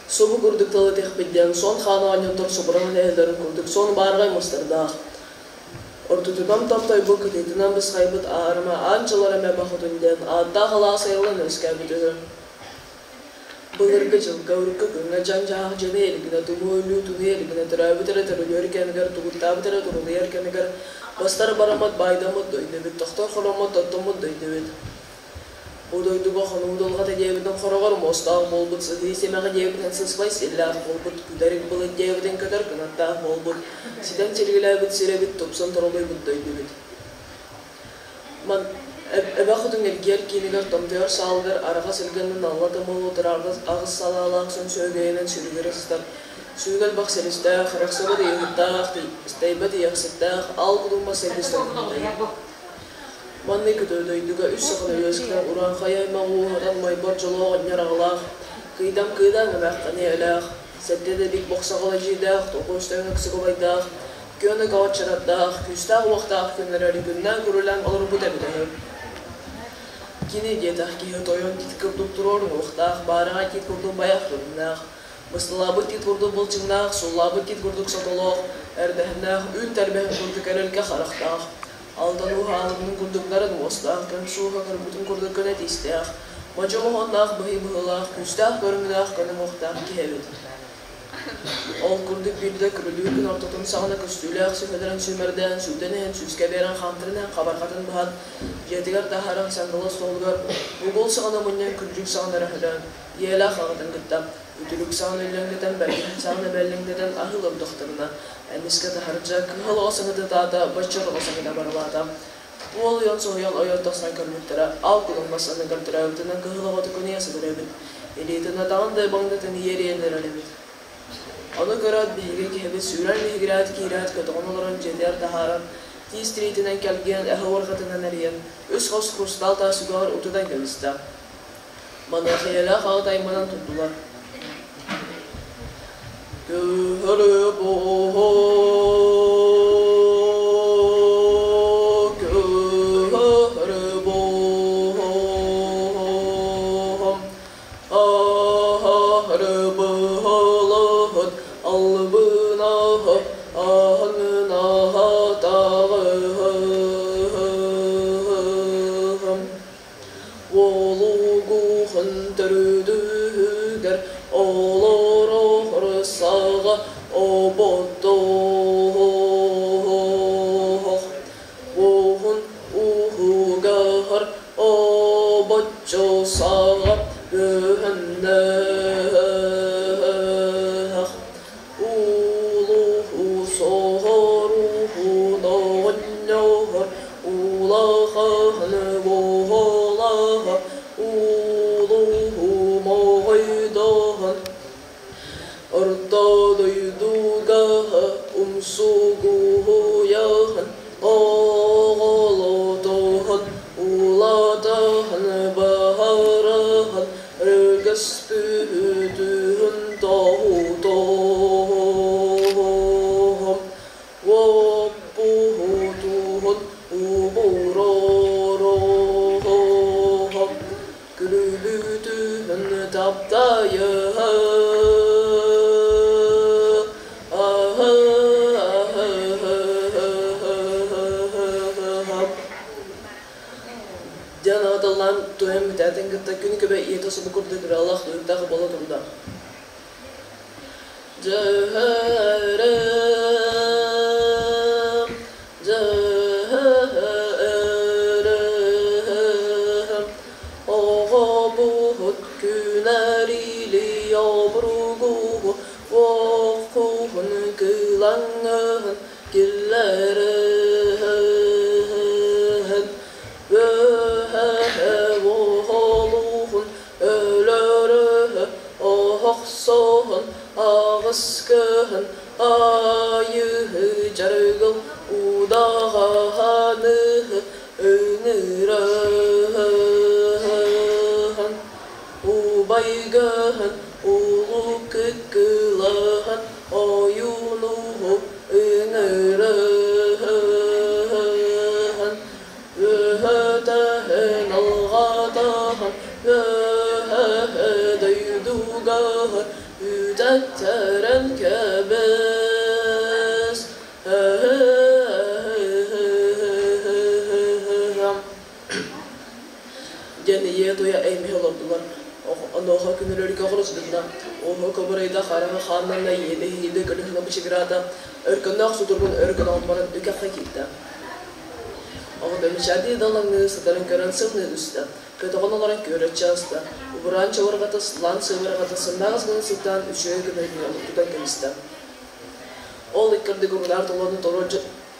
Субу курдук тыл этиэхпит диэн суон хаан оҕонньоттор субуран үлэһэллэрин курдук суон баарҕай мастардаах. Ортотунан томтойбут кытыытынан бысхайбыт аарыма аан дьылар эмэ бахутун диэн ааттаах алаас айыллан үөскээбит үһү. Былыргы дьылга урукку күҥҥэ дьаҥ-дьаһах дьону эргинэ тумуу өлүү тунуй эргинэ төрөөбүт эрэ төрөлүөр кэмигэр тугуттаабыт эрэ турулуйар кэмигэр бастар бараммат баайдаммыт дойду эбит, тохтор хороммот тоттоммут дойду эбит. Бу дойдуга хонуу дулҕата диэбитин хороҕор муостаах буолбут, сыһыы симэҕэ диэбитин сыспай силлээх буолбут, күдэрик былыт диэбитин көтөр кынаттаах буолбут, ситэн силигилээбит сир эбит, тупсан торолуйбут дойду эбит. Эбэ хотун эргийэр киинигэр томтойор саалыгар араҕас илгэннэн алла тымыл утары аҕыс салаалаах сон сүөгэйинэн сүрүгүрэ сытар сүүн элбэх силистээх, ырахсыбыт ыйыһыттаах, истэйбэт ыйахсыттаах, аал кудумба сэргис тойоннордоох. Маннык көтөр дойдуга үс саханы үөскэтэн урааҥхай аймах ууһатан умайбат дьолоох оҕонньор аҕалаах, кыйдам кыыдаан эмээххин ийэлээх, сэттэ дэбик бохсоҕол эдьиийдээх, тоҕус өҥ өксүк убайдаах, күөн өкөҕө чаратдаах, күүстээх-уохтаах күннэри күннээн күрүлээн олорбут эбитэ үһү. Кини диэтэх киһи тойон тиит курдук туруор уҥуохтаах, баараҕай тиит курдук байах көрүҥнээх, бысталаабыт тиит курдук былчыҥнаах, суллаабыт тиит курдук сотолоох, эрдэһиннээх, үүн тэрбэһин курдук эрэлгэ харахтаах, алтан ууһаалыбытын курдук нарын уостаах, көн сууһа көрбүтүн курдук көнө тиистээх, модьу моһуоннаах быһый быһыылаах, күүстээх көрүҥнээх, көнө уҥуохтаах киһи эбит. Ол курдук биирдэ күрүлүүр күн ортотун саҕана көстүүлээх сүһэлэрин сүүмэрдээн, сүүтэн иһэн, сүүскэ биэрэн хаамтаран иһэн хабарҕатын быһан, дьиэтигэр таһааран сандалы остуолугар бугул саҕана мунньан күрдьүк саҕана өрөһөлөөн, ийэлээх аҕатын кытта үтүлүк саҕана үллэҥнэтэн, бэргэһэ саҕана бэллэҥнэтэн аһыы олордохторуна, эмискэ таһырдьа кыһыл оҕо саҥата ытаата, бачча оҕо саҥата барылаата. Уол уйан соһуйан ойон тахсан көрбүттэрэ, ал кулун анныгар төрөөбүтүнэн кыһыл оҕото күнүйэ сытар эбит, илиитин атаҕын да баҥдатын иэриэн эрэр эбит. Ону көрөөт биһиги киһибит сүүрэн лиһигирээт киирээт көтөҕөн олорон дьиэтигэр таһааран, тиис тириитинэн кэлгиэн эһэ уорҕатынан эрийэн, үс хос хрустал таас үгэҕэр утутан кэбистэ. Маныаха ийэлээх аҕа тайманан турдулар. Көһөрө көһөрө Аһарыбыһылыһыт албынаһы аһынаһа таҕыһым Уолугуһун төрүдүгэр олорор саҕа оботтоох Уһун уһугар обоччо саҕа бөһөннөөх Улуһу соһоруһу оҕонньоһор улахан буолаһа улуһу моҕойдоһон Орто дойдуга умсугуһуйаһын оҕолотоһон улаатаһын баһараһын өргөспүтүһүн тоһутоһом уоппуһутуһун убуророһом күлүлүтүһүн таптайыһа Диэн ааталлаан туойан бүтээтин кытта күн күбэй ийэтэ субу курдук ырыалаах туйуктаах буола турда. Дьөһөрөм, дьөһөрөм, оҕобут күнэрили обругугу уоххуһун кылаҥҥыһын киллэрэн Бөһө уолуһун өлөрөһө оһохсоһун аҕыс кыһын айыһы дьарыгыл удаҕаһаныһы ыҥырыһын убайгыһын улуу кыккылаһын Тэттэрэн кэбис. Диэн ийэ туйа эймэһи олордулар. Онуоха күнүлөргө хорус гынна. Уоһу кыбырыйда, хараҕа хааннанна, иэдэ-иһиидэ көлөһүнэ бычыгыраата, өркөннөөх сутуругун өргөн баран үкэххэ киирдэ. Оҕото мичээрдии далаҥныы сытарын көрөн сымныы түстэ. Көтөҕөн олорон күөрэччи аста. Убураан чабырҕата, сылаан сыыбырҕата сымнаҕас гына сыттаан үчүгэй гына тутан кэбистэ. Ол иккэрдик урунаар толору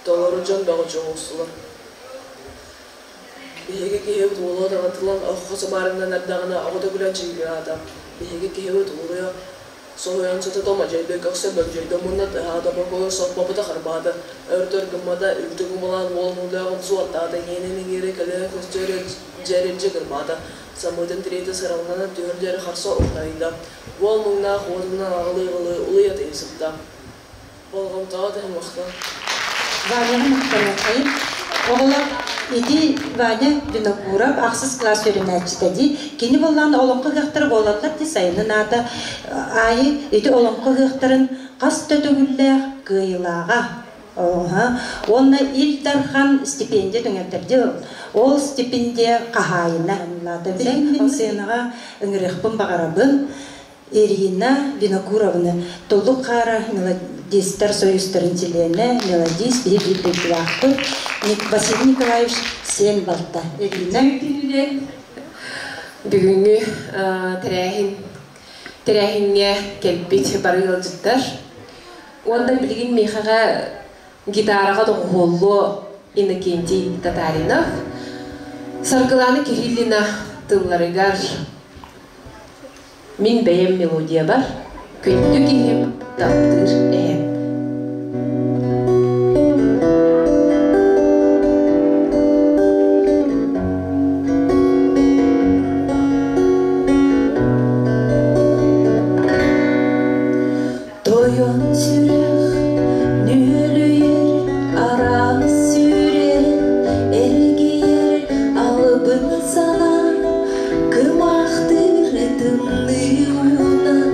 толору дьон бөҕө чоҕулустулар. Биһиги киһибит уола таҥатылан оһоххо сыбаарыҥнан эрдэҕинэ оҕото күлэн чыйгыраата. Биһиги киһибит улуйа соһуйан сытата мадьайда көхсө бөгдьөйдө мунна тыаһаата бокуойу соппоппута харбаата. Өр-өтөр гыммата, үлтү кумалаан уол муҥнааҕын суоттаата, иэнин иҥиирэ кэлэһэ көстүөрү дьэрэлдьи кырбаата. Самыытын тириитэ сыраланан түһэр диэри харса уктайда. Уол муҥнаах уотунан аҕылыы-аҕылыы улуйа тыйа сытта. Болҕомтоҕо түһэн махтал. Ваняны махтаныаххайын. Оҕолор, ити Ваня Винокуров ахсыс класс үөрэнээччитэ дии. Кини буоллаан олоҥхо ыһыахтара буолаллар дии сайынын аата аайы ити олоҥхо ыһыахтарын хас да төгүллээх кыайыылааҕа. Уонна Ил Дархан стипендия түҥэтэр дии. Ол стипендия хаһаайына. Билигин сценаҕа ыҥырыахпын баҕарабын. Ирина Винокуровна, Туллук хаара мелодистар союзтарын чилиэнэ, мелодист, биһи биир дойдулаахпыт Василий Николаевич сиэн балта. Ирина. Бүгүҥҥү тэрээһин тэрээһиҥҥэ кэлбит бары ыалдьыттар. Уонна билигин миэхэҕэ гитараҕа доҕуһуоллуо Иннокентий Татаринов, Саргылана Кириллина тылларыгар Мин бэйэм мелодиябар күндү киһим таптыыр эһэм. Тойон сүрэх нүөлүйэр араас сүүрэн эргийэр албын санаа кымаахтыыр тымныы уунан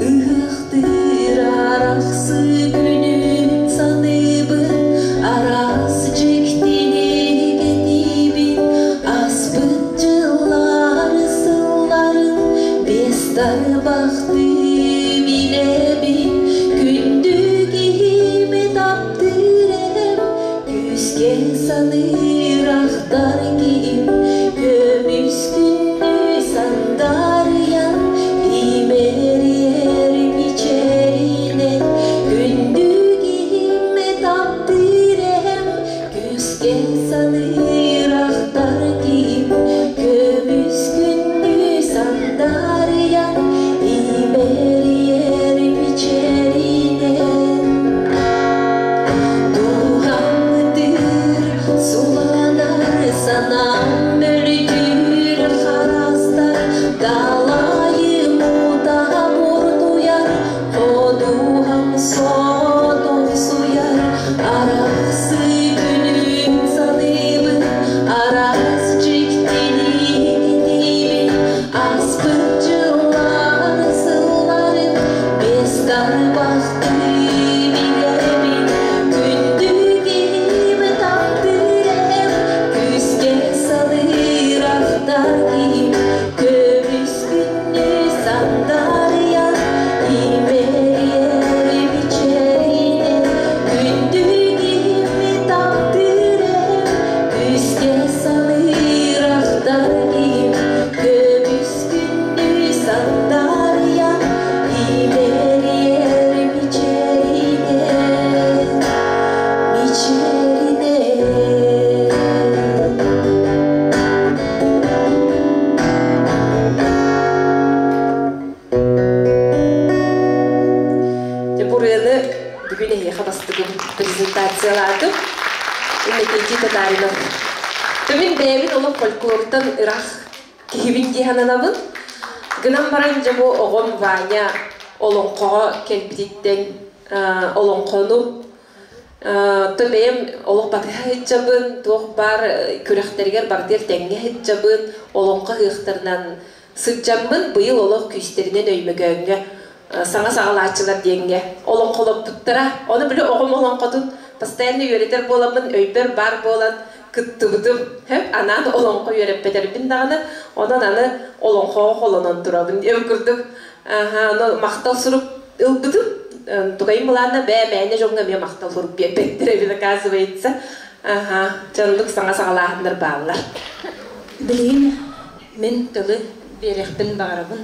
ыһыахтыыр арахсыы күнүн саныыбын араас дьиктини кэтиибин аспыт дьыллар сылларын биэс тарбахтыы билэбин күндү киһими таптыыр эһэм күүскэ саныыр ахтар киһим көмүс күннүү сандаарыйан имэрийэр мичээринэн күндү киһим таптыыр эһэм күүскэ саныыр ахтар киһим көмүс күннүү сандаарыйан имэрийэр мичээринэн дууһаммытыыр суланар санаам мөлтүүр харастар далайым утаҕа муртуйар ходуһам сотохсуйар арахсыы күнүн саныыбын араас дьиктини кэтиибин аспыт дьыллар сылларын биэс тарбахтыы билэбин күндү киһим таптыыр эһэм күүскэ саныыр ахтар киһим көмүс күннүү сандаарыйан имэрийэр мичээринэн күндү киһим таптыыр эһэм күүскэ саныыр ахтар киһим көмүс күннүү сандаарыйан имэрийэр мичээринэн мичээринэн. Дьэ бу ырыаны бүгүн эһиэхэ бастакы презентациялаатым. Иннокентий Татаринов. Мин бэйэбин олох фольклортан ыраах киһибин дии сананабын. Гынан баран дьэ бу оҕом Ваня олоҥхоҕо кэлбититтэн олоҥхону то бэйэм олох батыһа сылдьабын, туох баар күрэхтэригэр барытыгар тэҥҥэ сылдьабын, олоҥхо ыһыахтарынан сылдьаммын быйыл олох күүстэринэн Өймөкөөҥҥө Саҥа саҕалааччылар диэҥҥэ олоҥхолоппуттара. Ону били оҕом олоҥхотун постоянно үөрэтэр буоламмын өйбөр баар буолан кыттыбытым. Анаан олоҥхо үөрэппэтэрбин даҕаны, онон аны олоҥхоҕо холонон турабын диэн курдук. Ону махтал сурук ылбытым. Тугайым былаанна бээ мээнэ дьоҥҥо эмиэ махтал сурук биэрбэттэр эбит, оказывается. Дьоннук саҥа саҕалааһыннар бааллар. Билигин мин тылы биэриэхпин баҕарабын.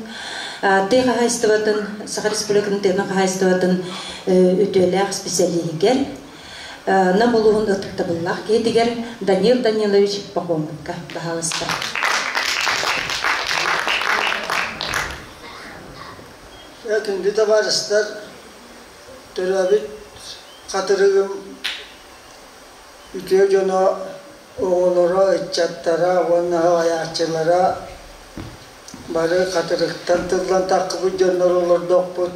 Тыа хаһаайыстыбатын, Саха Республикатын тыа хаһаайыстыбатын үтүөлээх специалиһигэр, Нам улууһун ытыктабыллаах киһитигэр Данил Данилович Пахомовка баһаалыста. Күндү табаарыстар, төрөөбүт Хатырыгым үтүө дьоно, оҕолоро, ыччаттара уонна салайааччылара бары Хатырыктан тыллан таххыбыт дьоннор олордохпут.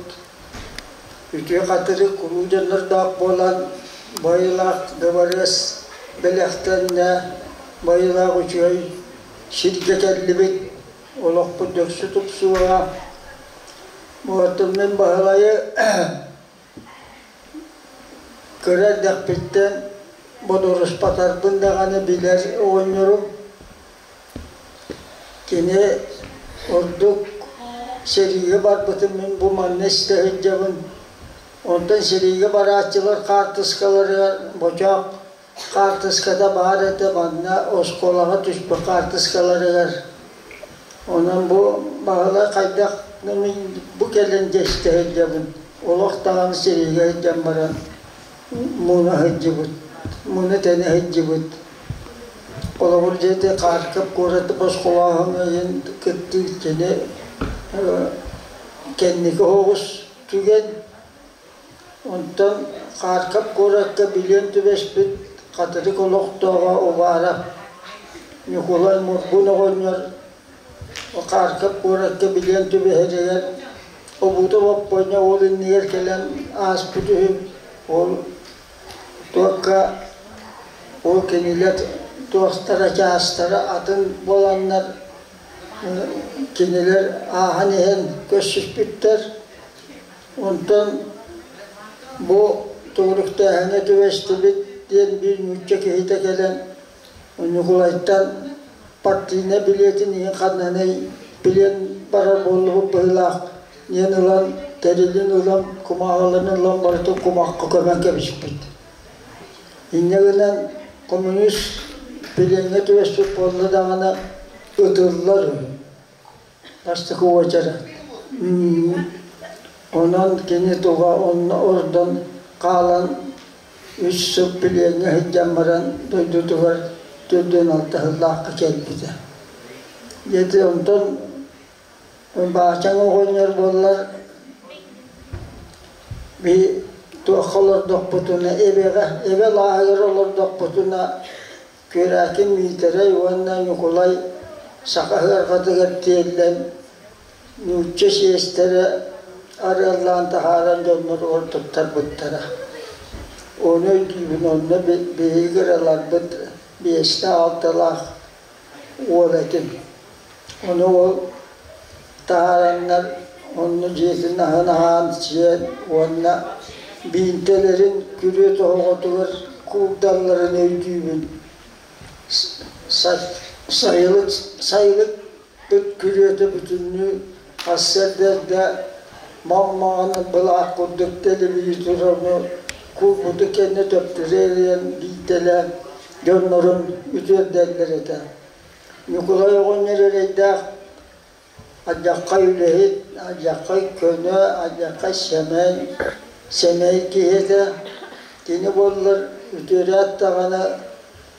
Үтүө Хатырык улуу дьоннордоох буолан, байылаах дыбарыас бэлэхтэннэ, байылаах үчүгэй сиргэ кэллибит, олохпут дөксү тупсуоҕа. Оттон мин Баһылайы Кыра эрдэхпиттэн бодоруспатарбын даҕаны билэр оҕонньорум. Кини ордук сэриигэ барбытын мин бу манна истэ сылдьабын. Онтон сэриигэ барааччылар хаартыскаларыгар бочоох хаартыската баар этэ манна оскуолаҕа түспүт хаартыскаларыгар. Онон бу Баһылай хайдах мин бу кэлин дьэ истэ сылдьабын. Олох даҕаны сэриигэ сылдьан баран муна сылдьыбыт, муна тэнэ сылдьыбыт. Холобур дьиэти Харьков куораты босхолооһун ыйын кыттыы кини кэнники оҕус түгэн. Онтон Харьков куоракка билиэн түбэспит Хатырык олохтооҕо Уваров Ньукулай Мургун оҕонньор Харьков куоракка билиэн түбэһэригэр обута боппуонньа ол иннигэр кэлэн ааспыт үһү. Ол туохха ол кинилэр туохтара чаастара атын буоланнар кинилэр ааһан иһэн көрсүспүттэр. Онтон бу төгүрүктээһиҥҥэ түбэстибит диэн биир нуучча киһитэ кэлэн Ньукулайтан партийнай билиэтин иһин ханнаный билиэн барар буоллубут быһыылаах диэн ылан тэрилин ылан кумааҕыларын ылан барытын кумахха көмөн кэбиспит. Инньэ гынан коммунист билиэҥҥэ түбэспит буолла даҕаны ытыллар үһү. Бастакы уочарат. Онон кини туга онно ордон хаалан үс сыл билиэҥҥэ сылдьан баран дойдутугар төрдүөн алтыһыллаахха кэлбитэ. Дьэ онтон Баачаҥ оҕонньор буоллар би туохха олордохпутуна эбэҕэ эбэ лааһыгар олордохпутуна Күөрээкин Миитэрэй уонна Ньукулай саха ыарҕатыгар тиэллэн, нуучча сиэстэрэ арыаллаан таһааран дьонноругар туттарбыттара. Ону өйдүүбүн, онно биһиги кыраларбыт биэстэ-алталаах уол этим. Ону ол таһаараннар онно дьиэтин аһын аһаан сиэн уонна биинтэлэрин күрүө тоһоҕотугар куурдалларын өйдүүбүн. Сайылык сайылыкпыт күрүөтэ бүтүннүү сарсыарда эрдэ маҥ-маҥан былаах курдук телевизору куурбуту кэннэ төптөрү эрийэн биинтэлээн дьоннорун үтүөрдэллэр этэ. Ньукулай оҕонньор эрэйдээх алдьархай үлэһит, алдьархай көнө, алдьархай сэмэй, сэмэй киһи этэ. Кини буоллар үтүөрээт даҕаны,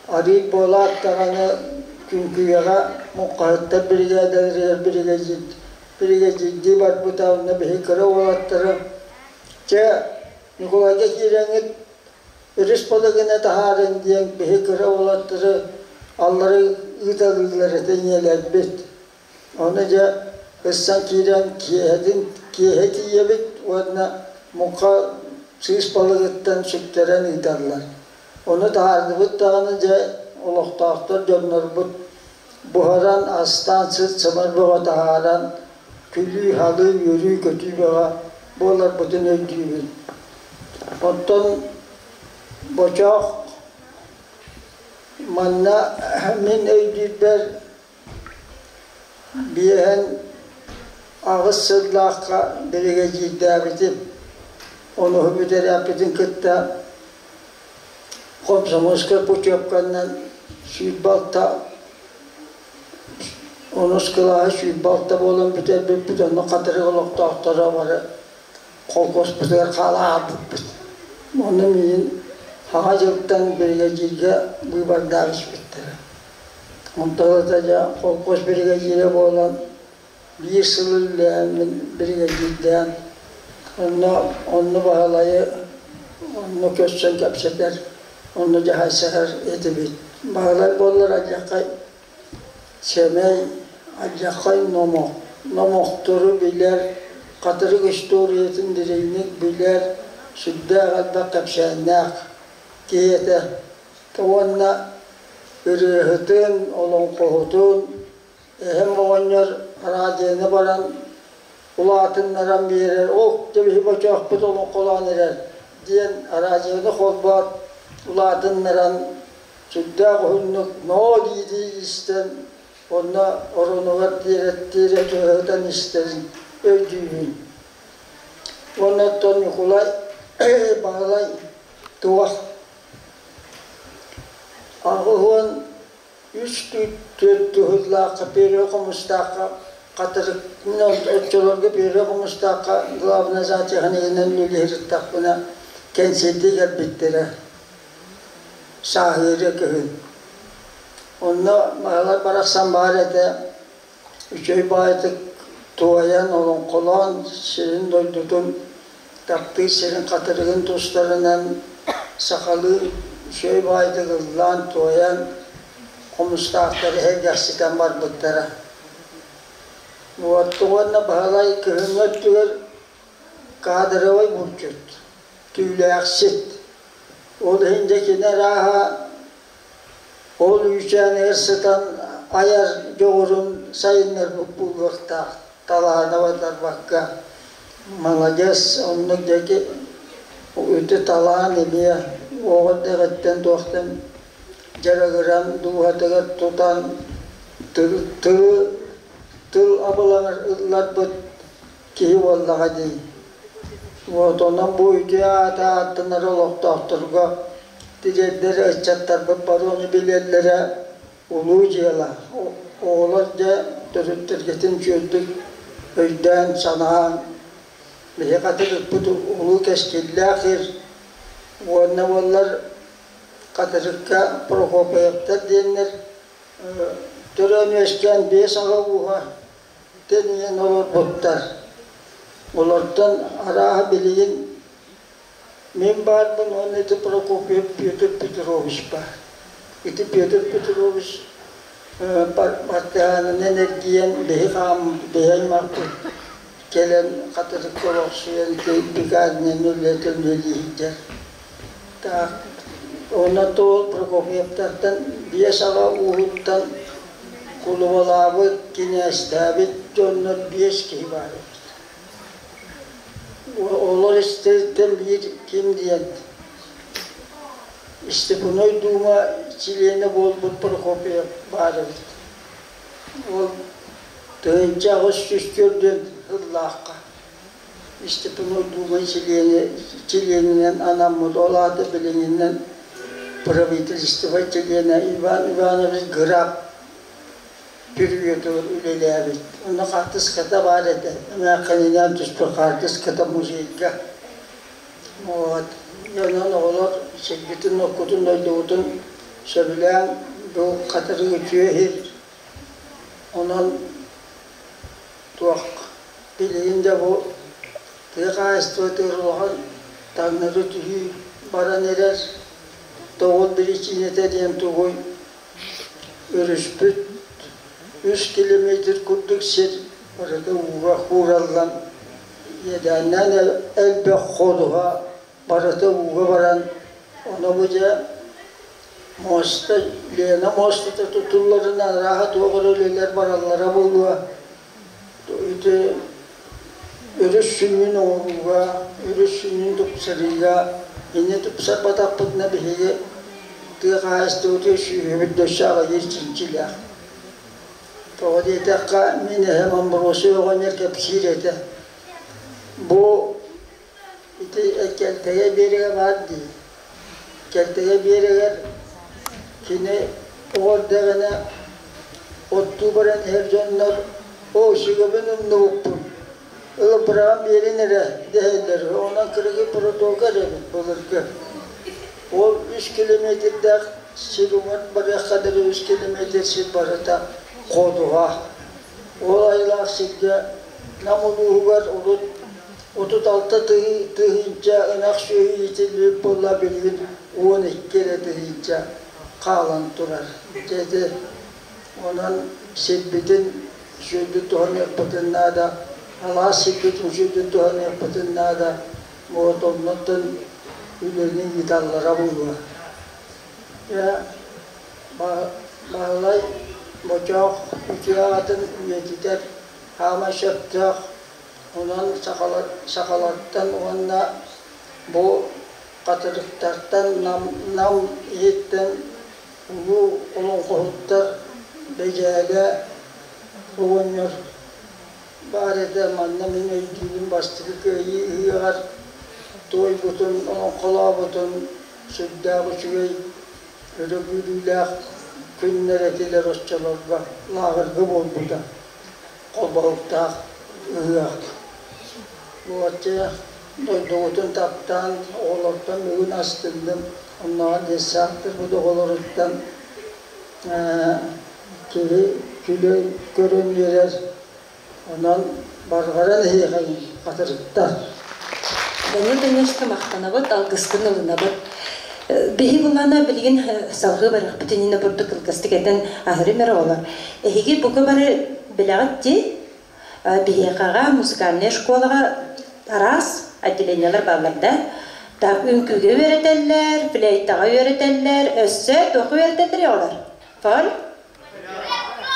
арыый буолаат даҕаны Күҥкүйэҕэ муҥхаһыттар биригээдэлэригэр биригэдьиир биригэдьиирдии барбыта уонна биһи кыра уолаттары чэ Ньукулайга киирэҥҥит Өрүс балыгына таһаарыҥ диэн биһи кыра уолаттары аллары ыыталыыллар этэ ийэлэрбит. Ону дьэ ыссан киирэн киэһэтин киэһэ тиийэбит уонна муҥха сыыс балыгыттан сүктэрэн ыыталлар. Ону таһаардыбыт даҕаны дьэ олохтоохтор дьоннорбут буһаран, астаан сыт-сымар бөҕө таһааран, күлүү-халыы, үөрүү-көтүү бөҕө. буоларбытын өйдүүбүн. Оттон Бочоох манна мин өйдүүрбэр биэһэн аҕыс сыллаахха биригэдьиирдээбитим. Онуһу бүтэрээппитин кытта комсомольскай путевканан 106 онус кылааһы 106 буолан бүтэрбиппит, онно Хатырык олохтоохторо бары колхозпутугар хаалаабыппыт. Онно миигин Саҥа дьылтан биригэдьииргэ быыбардаах испиттэрэ. Онтон ылата дьэ холкуос биригэдьиирэ буолан биир сыл үлэлээн мин биригэдьиирдээн онно онно Баһылайы онно көрсөн кэпсэтэр, онно дьаһайсыһар этибит. Баһылай буоллар алдьархай сэмэй, алдьархай номох, номохтору билэр, хатырык историятын дириҥник билэр, сүрдээх элбэх кэпсээннээх киһи этэ. Уонна ырыаһытын, олоҥхоһутун эһэм оҕонньор радионы баран улаатыннаран биэрэр, ол биһи бочоохпут олоҥхолоон эрэр диэн радионы холбоон улаатыннаран сүрдээх уһуннук ноо дии-дии истэн онно оронугар тиэрэттиирэ түһэтэн истэрин өйдүүбүн. Уонна оттон Ньукулай Баһылай туох 83 түөрт туһуллаахха Первый Хомустаахха Хатырык оччолорго Первый Хомустаахха главное зоотехнигынан үлэлиһириттахпына кэнсиэрдии кэлбиттэрэ сааһыыры кыһын. Онно Баһылай барахсан баар этэ үчүгэй баҕайытык туойан, олоҥхолоон сирин дойдутун таптыыр сирин хатырыгын тустарынан сахалыы үчүгэй баҕайытык ыллаан, туойан хомустаахтары сэргэхситэн барбыттара. Уонна Баһылай кыһыҥҥы өттүгэр кадровай булчут, түүлээхсит. Ол иһин дьэ кини арааһа ол үүтээнигэр сытан айар дьоҕурун сайыннарбыт буолуохтаах, талаана батарбакка. Маладьыас, оннук диэки үтү талаан эмиэ оҕо эрдэҕиттэн туохтан дьарыгыран, дууһатыгар тутан тылы тыл абылаҥар ылларбыт киһи буоллаҕа дии. Вот онон бу үтүө аата ааттанар олохтоохторго тириэрдэр ыччаттарбыт бары ону билэллэрэ улуу дьыала. Оҕолор дьэ төрүттэргитин үчүгэйдик өйдөөн, санаан, биһи хатырыкпыт улуу кэскиллээх ир уонна буоллар Хатырыкка Прокопьевтар диэннэр төрөөн үөскээн биэс аҕа ууһа тэнийэн олорбуттар. Олортон арааһа билигин мин баарбын уонна ити Прокопьев Петр Петрович баар. Ити Петр Петрович бартыһаанынан эргийэн биһи хаам биһи аймахпыт кэлэн хатырыкка олохсуйан бригадынан үлэтин үлэлииһиттэр. Так, онно туол Прокопьевтартан биэс аҕа ууһуттан кулубалаабыт, кинээстээбит дьоннор биэс киһи баар эбит. Олор истэриттэн биир ким диэн Степной Дума чилиэнэ буолбут Прокопьев баар эбит. Ол 1804 сыллаахха Степной Дума чилиэнинэн анаммыт, ол аата билиҥҥинэн правительство чилиэнэ Иван Иванович Граб бүрүөтүгэр үлэлээбит. Онно хаартыската баар этэ. Эмээххининээн түспүт хаартыската музейга. Вот. Онон оҕолор сиргитин, оккутун, дойдугутун сөбүлээн бу хатырык үтүө иһит. Онон туох билигин да бу тыа хаһаайыстыбатыгар улахан таҥнары түһүү баран эрэр. Тоҕус биричиинэтэ диэн тугуй? Өрүспүт үс километр курдук сир барыта ууга хуураллан, иэдээннээн элбэх ходуһа барыта ууга баран, ону бу дьэ муоста, Лена муостата тутулларынан арааһа туох эрэ үлэлэр бараллара буолуо. Ити Өрүс сүнньүн оҥорууга, өрүс сүнньүн тупсарыыга инньэ тупсарбатахпытына биһиги тыа хаһаайыстыбатын сүөһүбүт дөссө аҕыйыыр чинчилээх. Тоҕо диэтэххэ, мин эһэм Амбросий оҕонньор кэпсиир этэ. Бу ити Кэлтэгэ биэрэгэ баар дии. Кэлтэгэ биэрэгэр кини оҕо эрдэҕинэ оттуу баран иһэр дьоннор «Оо, сүгэбин умнубуппун, ыла быраҕан биэрин эрэ» дэһэллэр. Онон кыргый протока эрэ эбит былыргы. Ол үс километрдаах сир уҥар барыахха дылы үс километр сир барыта ходуһа. Ол айылаах сиргэ Нам улууһугар урут 36 тыһыынча ынах сүөһү иитиллибит буолла, билигин 12 эрэ тыһыынча хаалан турар. Дьэ ити онон сирбитин сүөдү туһаныахпытын наада, алаас сирбитин сүөдү туһаныахпытын наада. Вот оннуттан үлэни ыыталлара буолуо. Дьэ, Баһылай Бочоох үтүө аатын үйэтитэр хаамай сөптөөх. Онон сахалар, сахалартан уонна бу хатырыктартан Нам, Нам иһиттэн улуу олоҥхоһуттар Бэдьээлэ оҕонньор баар этэ. Манна мин өйдүүбүн бастакы кыайыы ыһыаҕар туойбутун, олоҥхолообутун сүрдээх үчүгэй өрө күүрүүлээх күннэр этилэр оччолорго лааҕырга буолбута. Холбоһуктаах ыһыах. Буочча дойдубутун таптаан, оҕолортон бүгүн астынным. Оннооҕор детсадтарбыт оҕолоруттан киһи күлэн көрөн үөрэр. Онон барҕаран иһиэхэйин хатырыктар. Данил Даниловичка махтанабыт, алгыскын ылынабыт. Биһи булана билигин салгыы барыахпыт иннинэ бурдук кылгастык этэн аһырым эрэ оҕолор. Эһиги бука бары билэҕит дии, биһиэхэҕэ музыкальнай школаҕа араас отделениелар бааллар да. Так үҥкүүгэ үөрэтэллэр, флейтаҕа үөрэтэллэр, өссө туохха үөрэтэллэр оҕолор? Фоль?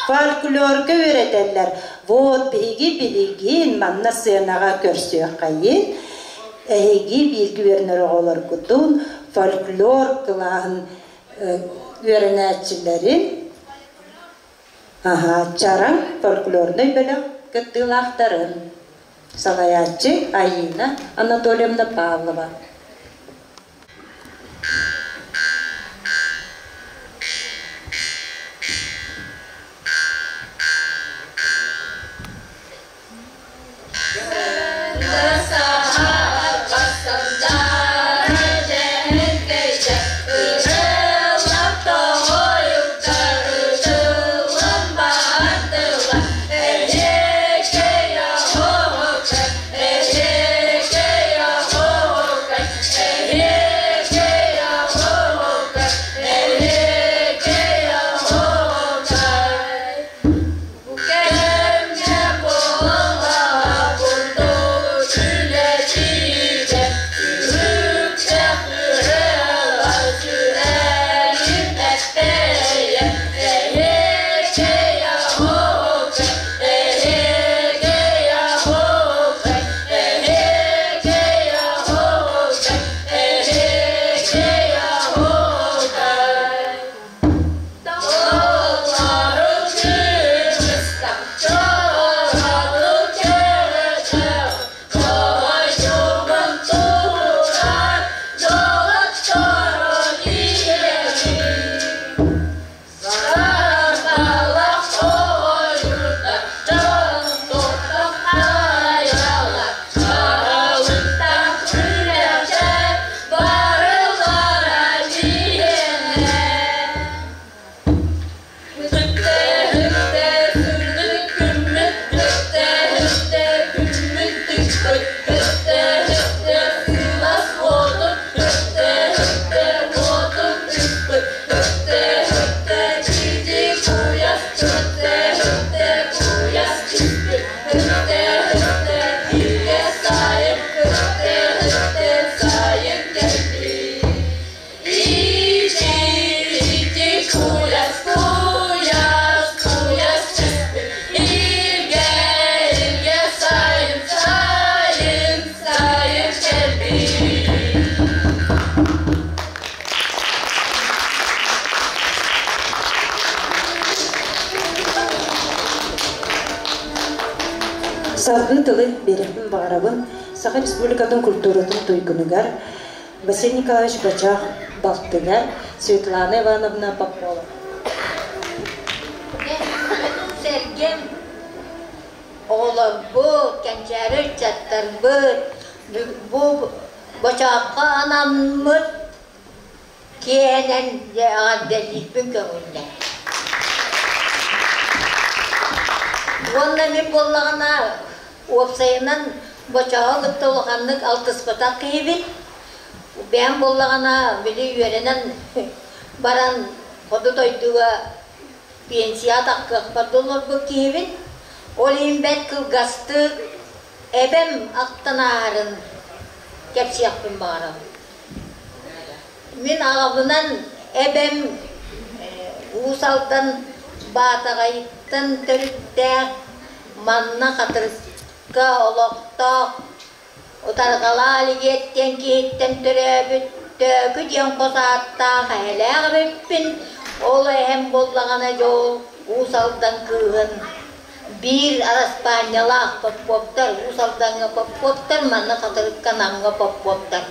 Фольклорга үөрэтэллэр. Вот биһиги билигин манна сценаҕа көрсүөххэйин. Эһиги бииргэ үөрэнэр оҕолоргутун фольклор кылааһын үөрэнээччилэрин аһа Чараҥ фольклорнай бөлөх кыттыылаахтарын салайааччы Айина Анатольевна Павлова. Салгыы тылы биэриэхпин баҕарабын Саха Республикатын культуратын туйгунугар Василий Николаевич Бочоох балтыгар Светлана Ивановна Попова. Сэргэм оҕолорбут, кэнчээри ыччаттарбыт бу бочооххо анаммыт киэһэнэн эҕэрдэлиирбин көҥүллэ. Уонна мин буоллаҕына уопсайынан бочооҕу кытта улаханнык алтыспатах киһибин. Бэйэм буоллаҕына били үөрэнэн баран хоту дойдуга пенсия таххыахпар да олорбут киһибин. Ол иһин бэрт кылгастык эбэм ахтан ааһарын кэпсиэхпин баҕарабын. Мин аҕабынан эбэм Уус Алдан Баатаҕайыттан төрүттээх, манна Хатырыкка олохтоох Утарҕалаа Алигет диэн киһиттэн төрөөбүт Төөкү диэн хос ааттаах эһэлээх эбиппин. Ол эһэм буоллаҕына дьэ ол Уус Алдан кыыһын биир араспаанньалаах Попповтар, Уус Алдаҥҥа Попповтар, манна Хатырыкка Намҥа Попповтар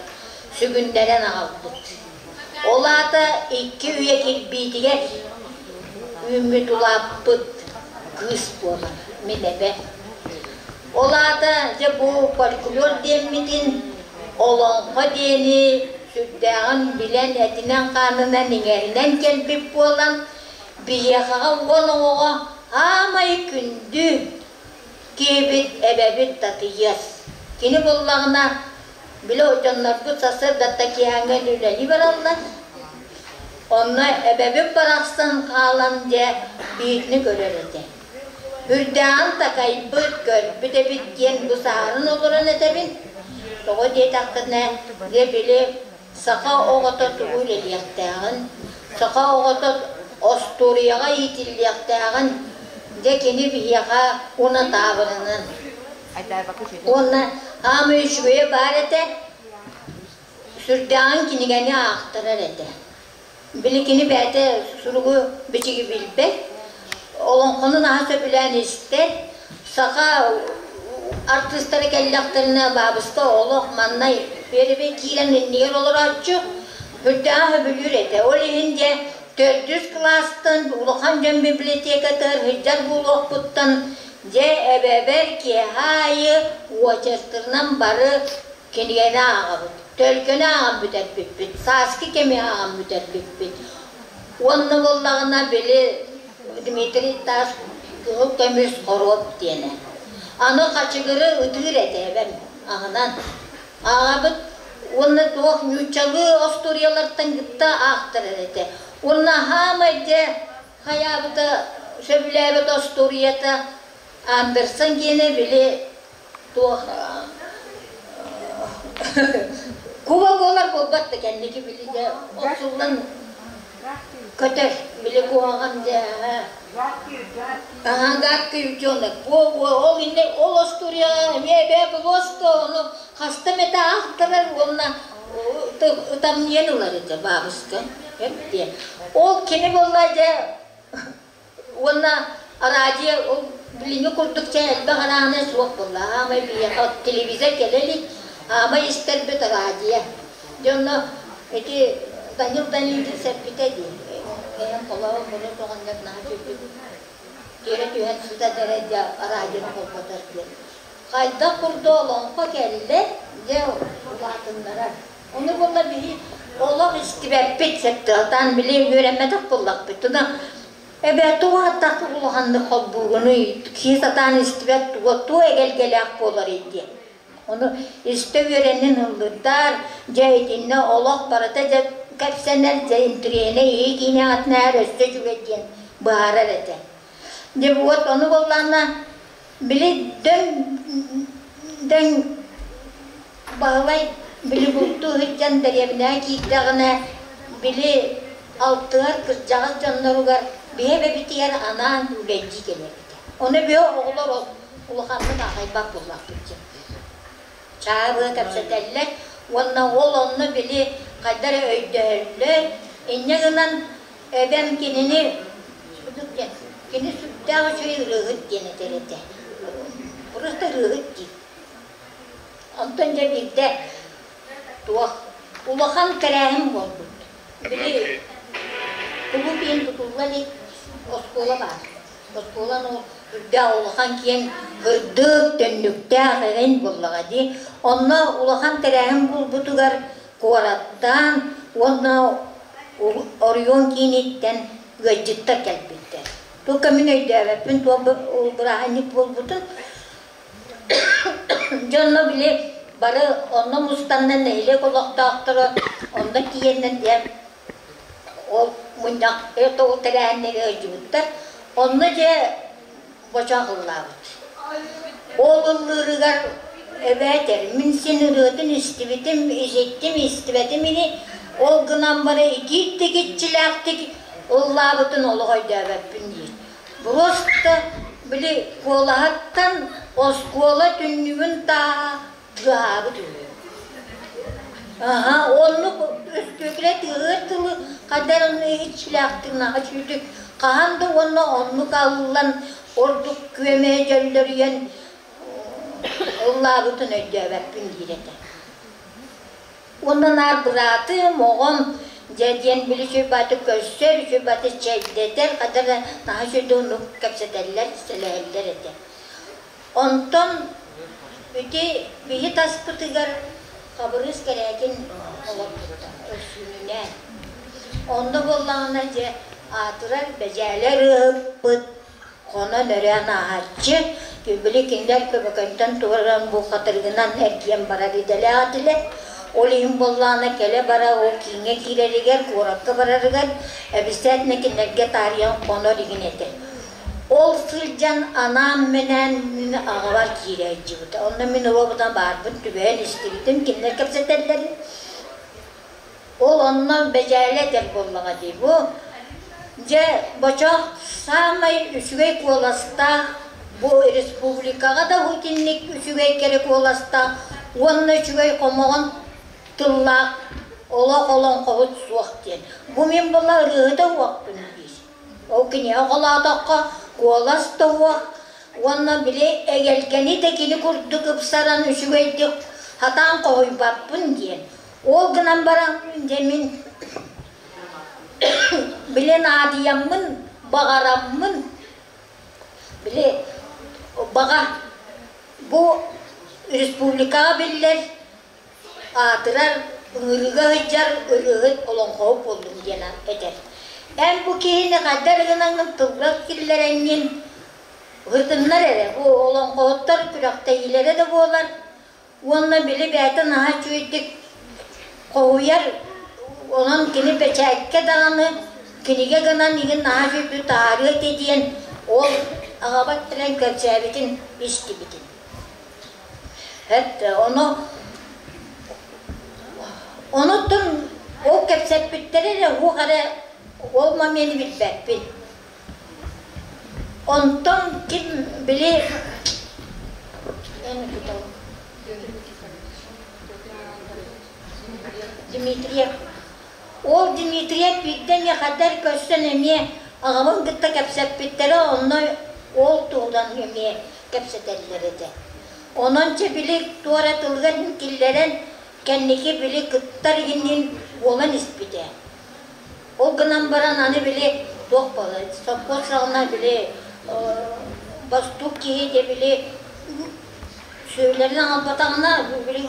сүгүннэрэн аҕалбыт. Ол аата икки үйэ кирбиитигэр үүммүт улааппыт кыыс буолар, мин эбэ. Ол аата дьэ бу фольклор диэммитин, олоҥхо диэни сүрдээҕин билэн, этинэн-хаанынан иҥэринэн кэлбит буолан, биһиэхэҕэ уон оҕоҕо аамай күндү киһибит эбэбит Татыйыас. Кини буллаҕына Били дьоннорбут сарсыардатта киэһээҥҥэ үлэлии бараллар. Онно эбэбит барахсан хаалан дьэ биирни көрөр этэ. Үрдээҕин такайбыт, көрбүт эбит диэн бу саарын олорон этэбин. Тоҕо диэтэххинэ, дьэ били саха оҕото тугу үлэлиэхтээҕин, саха оҕото остуоруйаҕа иитиллиэхтээҕин дьэ кини биһиэхэ уна таабырынан Уонна хаамыы үчүгэйэ баар этэ, сүрдээҕин кинигэни аахтарар этэ. Били кини бэйэтэ суругу бичиги билбэт, олоҥхону наһаа сөбүлээн истэр, саха артыыстара кэллэхтэринэ баабыска олох манна первый киирэн иннигэр олорооччу, сүрдээҕин сөбүлүүр этэ. Ол иһин дьэ төрдүс кылаастан улахан дьон библиотекатыгар сылдьар буолуохпуттан Дьэ, эбэбэр киэһэ аайы уочаркырынан бары кинигэни ааҕабыт. Төлкөнү ааҕан бүтэрбиппит, сааскы кэми ааҕан бүтэрбиппит. Уонна буоллаҕына, били Дмитрий Таас Кыһыл көмүс хоруоп диэнэ. Аны хачыгыры ытыыр этэ эбэм аһынан. Ааҕабыт уонна туох ньууччалыы остуоруйалартан кытта аахтарар этэ. Уонна хаамай дьэ Хайаабыта сөбүлээбэт остуоруйата Андерсон диэни били туох куба буолар буолбат да кэнники били дьэ охсуллан көтөр били куһаҕан дьэ Ага, гадкий утенок. Ол инне ол остуоруйаҕа эмиэ эбээ просто ону хаста эмэтэ аахтарар уонна ытамньыйан ылар этэ баабыска. Диэн. Ол кини буолла дьэ уонна радио ол билиҥҥи курдук чэ элбэх араана суох буолла. Аамай биһиэхэ телевизор кэлэ илик, аамай истэрбит радио. Дьэ онно ити Данил Данилович эппитэ дии. Эһэм холоон мурун оҕонньор наһаа үчүгэй тиэрэ түһэн сытан эрэ дьэ радионы холботор диэн. Хайдах курдук олоҥхо кэллэ, дьэ улаатыннарар. Ону буолла биһи олох истибэппит септыалтаан били үөрэммэтэх буоллахпытына эбээ туох аттах улаханнык холбуугунуй киһи сатаан истибэт туга туох эгэлгэлээх буоларый диэн. Ону истэ үөрэнин ыллырдар, дьэ итиннэ олох барыта дьэ кэпсэнэр, дьэ интириэһинэй иһи киинэҕитинээр өссө үчүгэй диэн быһаарар этэ. Дьэ вот ону буоллаҕына били дөҥ дөҥ Баһылай били бултуу сылдьан дэриэбинэҕэ киирдэҕинэ, били алтыһар кырдьаҕас дьонноругар биһи эбэбитигэр анаан күүлэйдии кэлэрбит. Ону биһи оҕолор улаханнык аахайбат буоллахпыт дии. Чаабыга кэпсэтэллэр уонна ол онно били хайдах эрэ өйдөһөллөр. Инньэ гынан эбэм кинини кини сүрдээх үчүгэй ырыаһыт диэн этэр этэ. Просто ырыаһыт дии. Онтон дьэ биирдэ туох улахан тэрээһин буолбут. Били кулууп иһин тутулла илик оскуола баар. Оскуоланы ол үрдээх улахан киэҥ ырдык, түннүктээх эҥин буоллаҕа дии. Онно улахан тэрээһин буолбутугар куораттаан уонна оройуон кииниттэн ыалдьыттар кэлбиттэр. Туохха мин өйдөөбөппүн, туох бырааһынньык буолбутун. Дьонно били бары онно мустаннар нэһилиэк олохтоохторо онно тиийэннэр диэн ол мунньах ол тэрээһиннэри ыалдьыбыттар. Онно дьэ бочоох ыллаабыт. Ол ыллыырыгар эбээтэр мин син ырыатын истибитим, иһиттим, истибэтим ини, ол гынан баран итииттик иччилээхтик ыллаабытын олох өйдөөбөппүн диир. Просто били куолаһыттан оскуола түннүгүн тааһа тыаһаабыт үһү. Аһа, оннук өстүөкүлэ тыаһыар тылы хайдах онно иччилээхтик наһаа сүүтүк хаһан да уонна оннук аллан ордук күөмэйэ дьөллөрүйэн ыллаабытын өйдөөбөппүн диир этэ. Уонна наар быраатым, оҕом дьэ диэн били үчүгэй көрсөр, үчүгэй чэйдэтэр, хата эрэ наһаа үчүгэй оннук кэпсэтэллэр, сэлэһэллэр этэ. Онтон ити биһи таспытыгар Хабырыыс Кэрээкин олорбута Өрсүүнүнээн. Онно буоллаҕына дьэ аатырар Бэдьээлэ ырыаһыппыт хонон өрөөн ааһааччы, били кинилэр Көбөкөнтөн туран бу хатырыгынан эргийэн барар идэлээх этилэр. Ол иһин буоллаҕына кэлэ-бара ол кииҥҥэ киирэригэр, куоракка барарыгар эбисээтинэ кинилэргэ таарыйан хонор игин этэ. Ол сылдьан анаан-минээн мин аҕабар киирэ сылдьыбыта. Онно мин уруобутан баарбын түбэһэн истибитим, кинилэр кэпсэтэллэрин. Ол онно Бэдьээлэ этэр буоллаҕа дии. Бу дьэ Бочоох саамай үчүгэй куоластаах бу республикаҕа да итинник үчүгэй кэрэ куоластаах уонна үчүгэй хомоҕон тыллаах олох олоҥхоһут суох диэн. Бу мин була ырыаһыта уохпун диир. Ол киниэхэ холоотоххо куолас да уох уонна били эгэлгэни да кини курдук ыпсаран үчүгэйдик сатаан хоһуйбаппын диэн. Ол гынан баран дьэ мин били наадыйаммын, баҕараммын били баҕа бу республикаҕа биллэр аатырар, ыҥырыыга сылдьар ырыаһыт олоҥхоһут буоллум диэн этэр. Эн бу киһини хайдах гынаҥҥын тылга киллэрэҥҥин ырытыннар эрэ, бу олоҥхоһуттар күрэхтэһиилэрэ да буолар уонна били бэйэтэ наһаа үчүгэйдик хоһуйар, онон кини бэчээккэ даҕаны кинигэ гынан игин наһаа үчүгэйдик таһаарыа этэ диэн ол аҕабар кэлэн кэпсээбитин истибитим. Это ону онуттан ол кэпсэппиттэрэ эрэ уох эрэ ол момены билбэппин. Онтон ким били Дмитриев. Ол Дмитриев биирдэ эмиэ хаддар көрсөн эмиэ аҕабын кытта кэпсэппиттэрэ онно ол туһунан эмиэ кэпсэтэллэр этэ. Онон чэ били туора тылыгар киллэрэн кэнники били кыттар иһин буолан испитэ. Ол гынан баран аны били туох буолар сопхуос саҕана били бостуук киһи дьэ били сүөһүлэрин аҕалбатаҕына били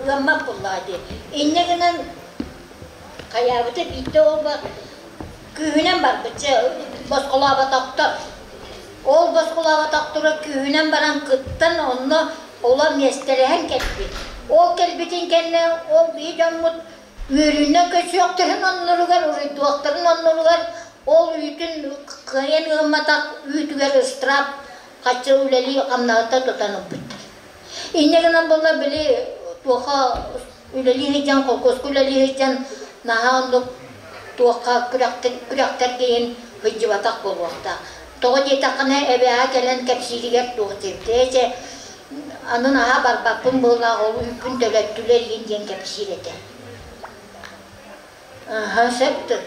ыаммат буоллаҕа дии. Инньэ гынан хайаабыта биирдэ ол күүһүнэн барбыт чэ босхолооботохтор. Ол босхолооботохторо күүһүнэн баран кыттан онно олор миэстэлэһэн кэлбит. Ол кэлбитин кэннэ ол биһи дьоммут үөрүүнэн көсүөхтэрин онноругар, уруйдуохтарын онноругар ол үүтүн кыайан ыамматах үүтүгэр ыстыраап хаччы үлэлии хамнаһыта тутан ылбыттар. Инньэ гынан буолла били туохха үлэлии сылдьан, холкуоска үлэлии сылдьан наһаа оннук туохха күрэхтэргэ иһин сылдьыбатах буолуохтаах. Тоҕо диэтэххинэ эбээҕэ кэлэн кэпсииригэр туох диэбитэ чэ аны наһаа барбаппын быһыылаах ол үүппүн төлөттүлэр иһин диэн кэпсиир этэ. Аһа сөп да.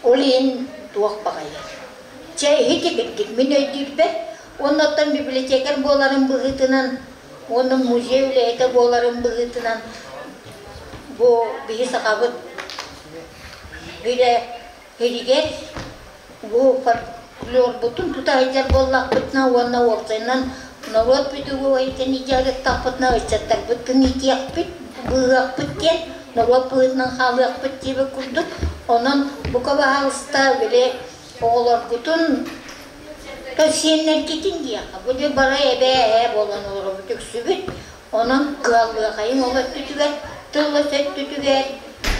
Ол иһин туох баҕайы. Чэ иһити билдик мин өйдүүрбэр. Уонна оттон библиотекарь буоларым быһыытынан уонна музей үлэһитэ буоларым быһыытынан бу биһи сахабыт билэ Һиригэр бу фольклорбутун тута сылдьар буоллахпытына уонна уопсайынан норуот педагогикатын дьарыктахпытына ыччаттарбытын иитиэхпит, быыһыахпыт диэн, норуот быһыытынан хаалыахпыт диэбит курдук. Онон бука баһаалыста били оҕолоргутун то сиэннэргитин диэххэ, бу дьэ бары эбээ эһээ буолан олоробут үксүбүт. Онон кыаллыахайыҥ ол өттүтүгэр, тыл-өс өттүтүгэр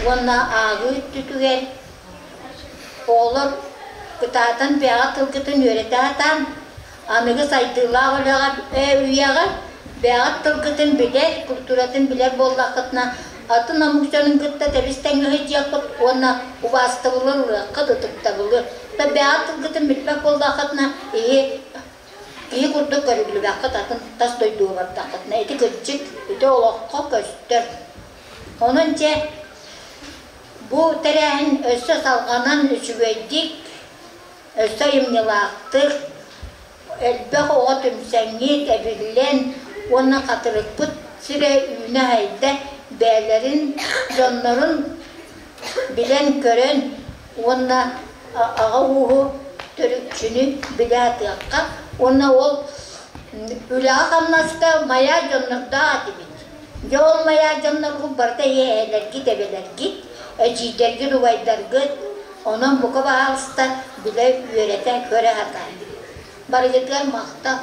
уонна ааҕыы өттүтүгэр Оҕолор кытаатан бэйэҕэ тылгытын үөрэтэ сатаан, аныгы сайдыылаах үлэҕэ үйэҕэ бэйэҕит тылгытын билэр, культуратын билэр буоллаххытына, атын омук дьонун кытта тэбис-тэҥҥэ сылдьыаххыт уонна убаастабылы ылыаххыт, ытыктабылы. Бэйэҕит тылгытын билбэт буоллаххытына, иһи киһи курдук көрүллүбэххит, атын тас дойдуга бардаххытына. Ити кырдьык, ити олоххо көстөр. Онон дьэ Бу тэрээһин өссө салҕанан үчүгэйдик, өссө айымньылаахтык, элбэх оҕо түмсэҥҥит, эбиллэн уонна хатырыкпыт сирэ үүнэ-сайда бэйэлэрин дьоннорун билэн-көрөн уонна аҕа ууһу төрүччүнү билэ сатыахха уонна ол үлэҕэ-хамнаска майаа дьоннордоох этибит. Дьэ ол майаа дьонноргут барыта эһээлэргит, эбэлэргит, эдьиийдэргит, убайдаргыт, онон бука баһаалыста билэ үөрэтэ көрө сатаан. Барыгытыгар махтал.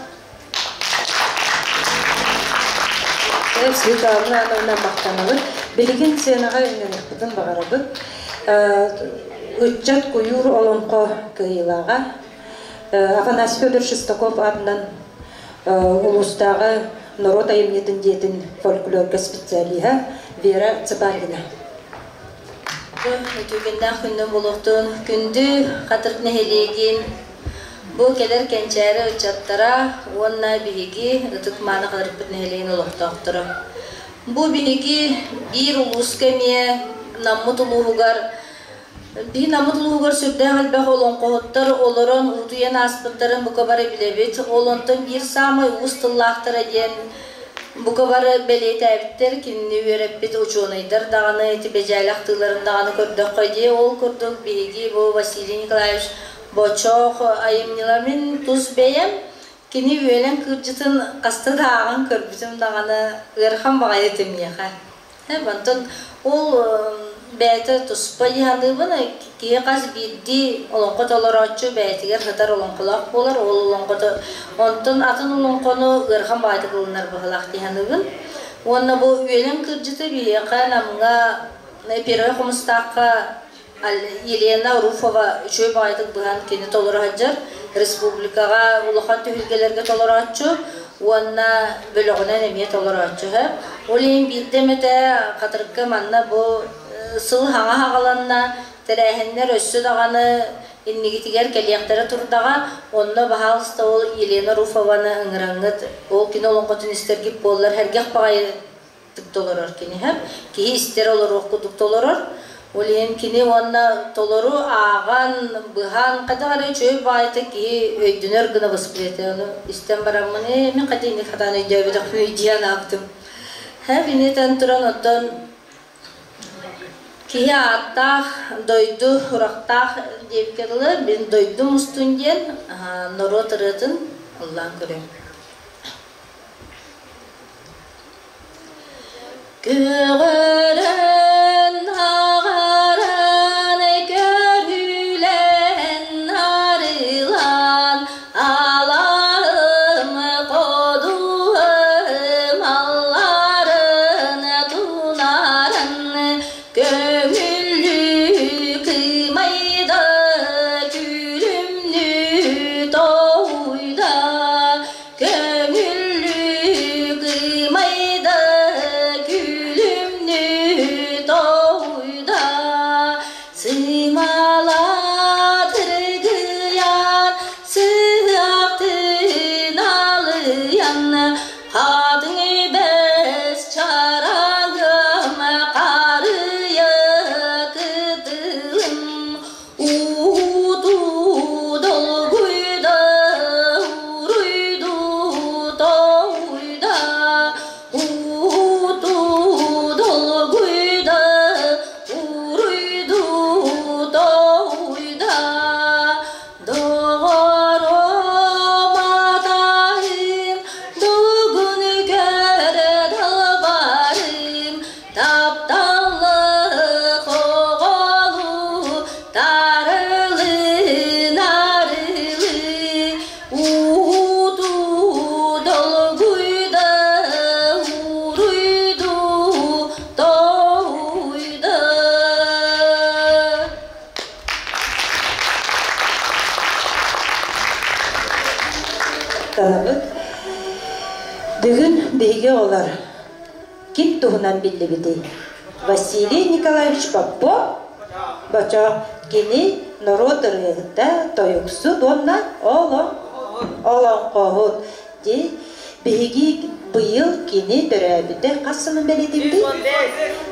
Светлана Ивановна махтанабыт. Билигин сценаҕа үҥнэниэхпитин баҕарабыт. Ыччат куйуур олоҥхо кыайыылааҕа Афанасий Федорович Шестаков аатынан улуустааҕы норуот айымньытын дьиэтин фольклорга специалиһа Вера Цыпандина. Үтүөкэннээх күндү буолуохтун күндү Хатырык нэһилиэгин бу кэлэр кэнчээри ыччаттара уонна биһиги ытык-мааны Хатырыкпыт нэһилиэгин олохтоохторо. Бу биһиги биир улууска эмиэ Наммыт улууһугар Биһи Наммыт улууһугар сүрдээх элбэх олоҥхоһуттар олорон утуйан ааспыттарын бука бары билэбит. Ол онтон биир саамай уус тыллаахтара диэн бука бары бэлиэтээбиттэр, кинини үөрэппит учуонайдар даҕаны, ити бэдьээлэх тыыларын даҕаны көрдөххө дии. Ол курдук биһиги бу Василий Николаевич Бочоох айымньылар мин тус бэйэм кини үөлэн кырдьытын хаста да ааҕан көрбүтүм даҕаны ыарахан баҕайы этим миэхэ. Онтон ол бэйэтэ туспа дьаһаныыбын киһи хас биирдии олоҥхо толорооччу бэйэтигэр сытар олоҥхолоох буолар. Ол олоҥхото онтон атын олоҥхону ыарахан баҕайытык ылынар быһыылаах дии саныыбын. Уонна бу үөлэн кырдьыты биһиэхэ Намҥа Первай Хомустаахха Елена Руфова үчүгэй баҕайытык быһан кини толоро сылдьар. Республикаҕа улахан түһүлгэлэргэ толорооччу уонна бөлөҕүнэн эмиэ толорооччу. Ол иһин биирдэ эмэтэ Хатырыкка манна бу сыл хаҥа хаҕаланна, тэрээһиннэр өссө даҕаны иннигитигэр кэлиэхтэрэ турдаҕа. Онно баһаалыста ол Елена Руфованы ыҥыраҥҥыт, ол кини олоҥхотун истэргит буоллар, сэргэх баҕайы толорор киниһэ. Киһи истэр олоруох курдук толорор. Ол иһин кини уонна толору ааҕан, быһан, хайдах эрэ үчүгэй баайта киһи өйдөнөр гына восприятие. Ону истэн бараммын, ээ, мин хата инник хатаан өйдөөбөтөхпүн диэн аабытым. Һэ, кинитэн туран оттон киһи ааттаах, дойду урахтаах диэбиккэ дылы, мин дойдум устун диэн норуот ырыатын ыллаан көрөм. Көҕөрөн аҕаран көрүлэн арылан алаһым ходуһум алларын тунарын көҥүллүү кыымайда күлүмнүү тоһуйда Көҥүллүү кыымайда күлүмнүү Махтанабыт. Бүгүн биһиги оҕолор ким туһунан биллибитий? Василий Николаевич Попов Бочоох кини норуот ырыаһыта, тойуксут уонна олоҥхоһут. Ди биһиги быйыл кини төрөөбүтэ хас сылын бэлиэтибитий?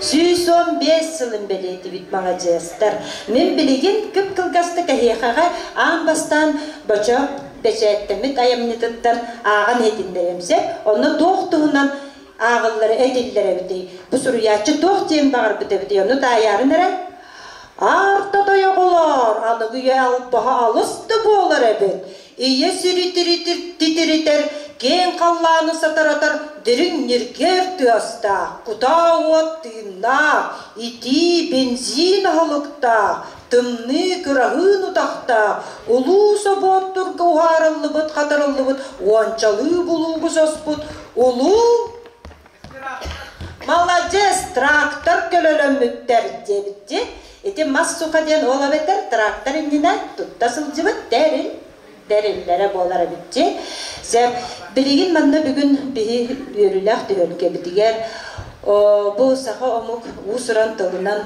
115 сылын бэлиэтибит маладьыастар. Мин билигин кып-кылгастык эһиэхэҕэ аан бастаан Бочоох бэчээттэммит айымньытыттан ааҕан иһитиннэриэм сөп. Онно туох туһунан ааҕыллара этиллэр эбитий? Бу суруйааччы туох диэн баҕарбыт эбитий? Ону таайаарын эрэ Аарта тойоҕолоор, аныгы үйэ албаһа алыс да буолар эбит. Ийэ сири титиритэр, киэҥ халлааны сатаратар дириҥ ньиргиэр тыастаах, кутаа уот тыыннаах, итии бензин аһылыктаах, тымныы кыраһыын утахтаах, улуу собуоттурга уһаарыллыбыт, хатарыллыбыт уончалыы булуугу соспут улуу Маладьыас, трактор көлөлөммүттэр диэбитти. Ити мас суха диэн ол эбэтэр трактор иннинэ тутта сылдьыбыт тэрил тэриллэрэ буолар эбитчи. Сөп. Билигин манна бүгүн биһи үөрүүлээх түһүлгэбитигэр бу саха омук уус-уран тылынан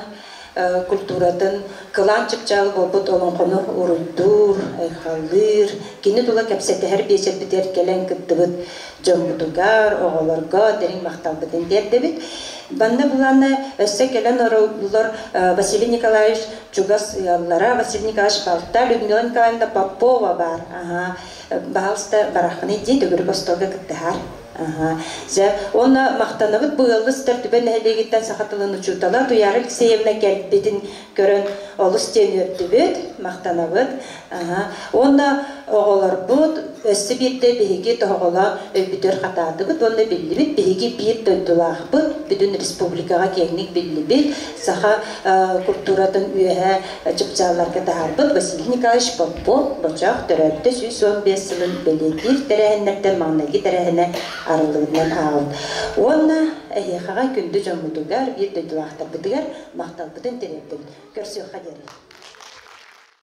культуратын кылаан чыпчаал буолбут олоҥхону уруйдуур, айхаллыыр, кини тула кэпсэтэһэр биэчэрбитигэр кэлэн кыттыбыт дьоммутугар, оҕолорго дириҥ махталбытын тиэрдэбит. Манна булаана өссө кэлэн ороллор Василий Николаевич чугас ыаллара, Василий Николаевич балта Людмила Николаевна Попова баар. Аха, баһалыста бараххыный дии төгүрүк остуолга кыттыһар. Дьэ, уонна махтанабыт бу ыаллы сытар Түбэ нэһилиэгиттэн саха тылын учуутала Туйаара Алексеевна кэлбитин көрөн олус диэн үөрдүбүт, махтанабыт. Уонна оҕолорбут өссө биирдэ биһиги тоһоҕолоон өйбүтүгэр хатаатыбыт уонна биллибит биһиги биир дойдулаахпыт, бүтүн республикаҕа киэҥник биллибит, саха культуратын үөһэ чыпчаалларга таһаарбыт Василий Николаевич Попов Бочоох төрөөбүтэ 115 сылын бэлиэтиир тэрээһиннэртэн маҥнайгы тэрээһинэ арыллыбытынан ааҕабыт. Уонна эһиэхэҕэ күндү дьоммутугар, биир дойдулаахтарбытыгар махталбытын тириэрдэбит. Көрсүөххэ диэри.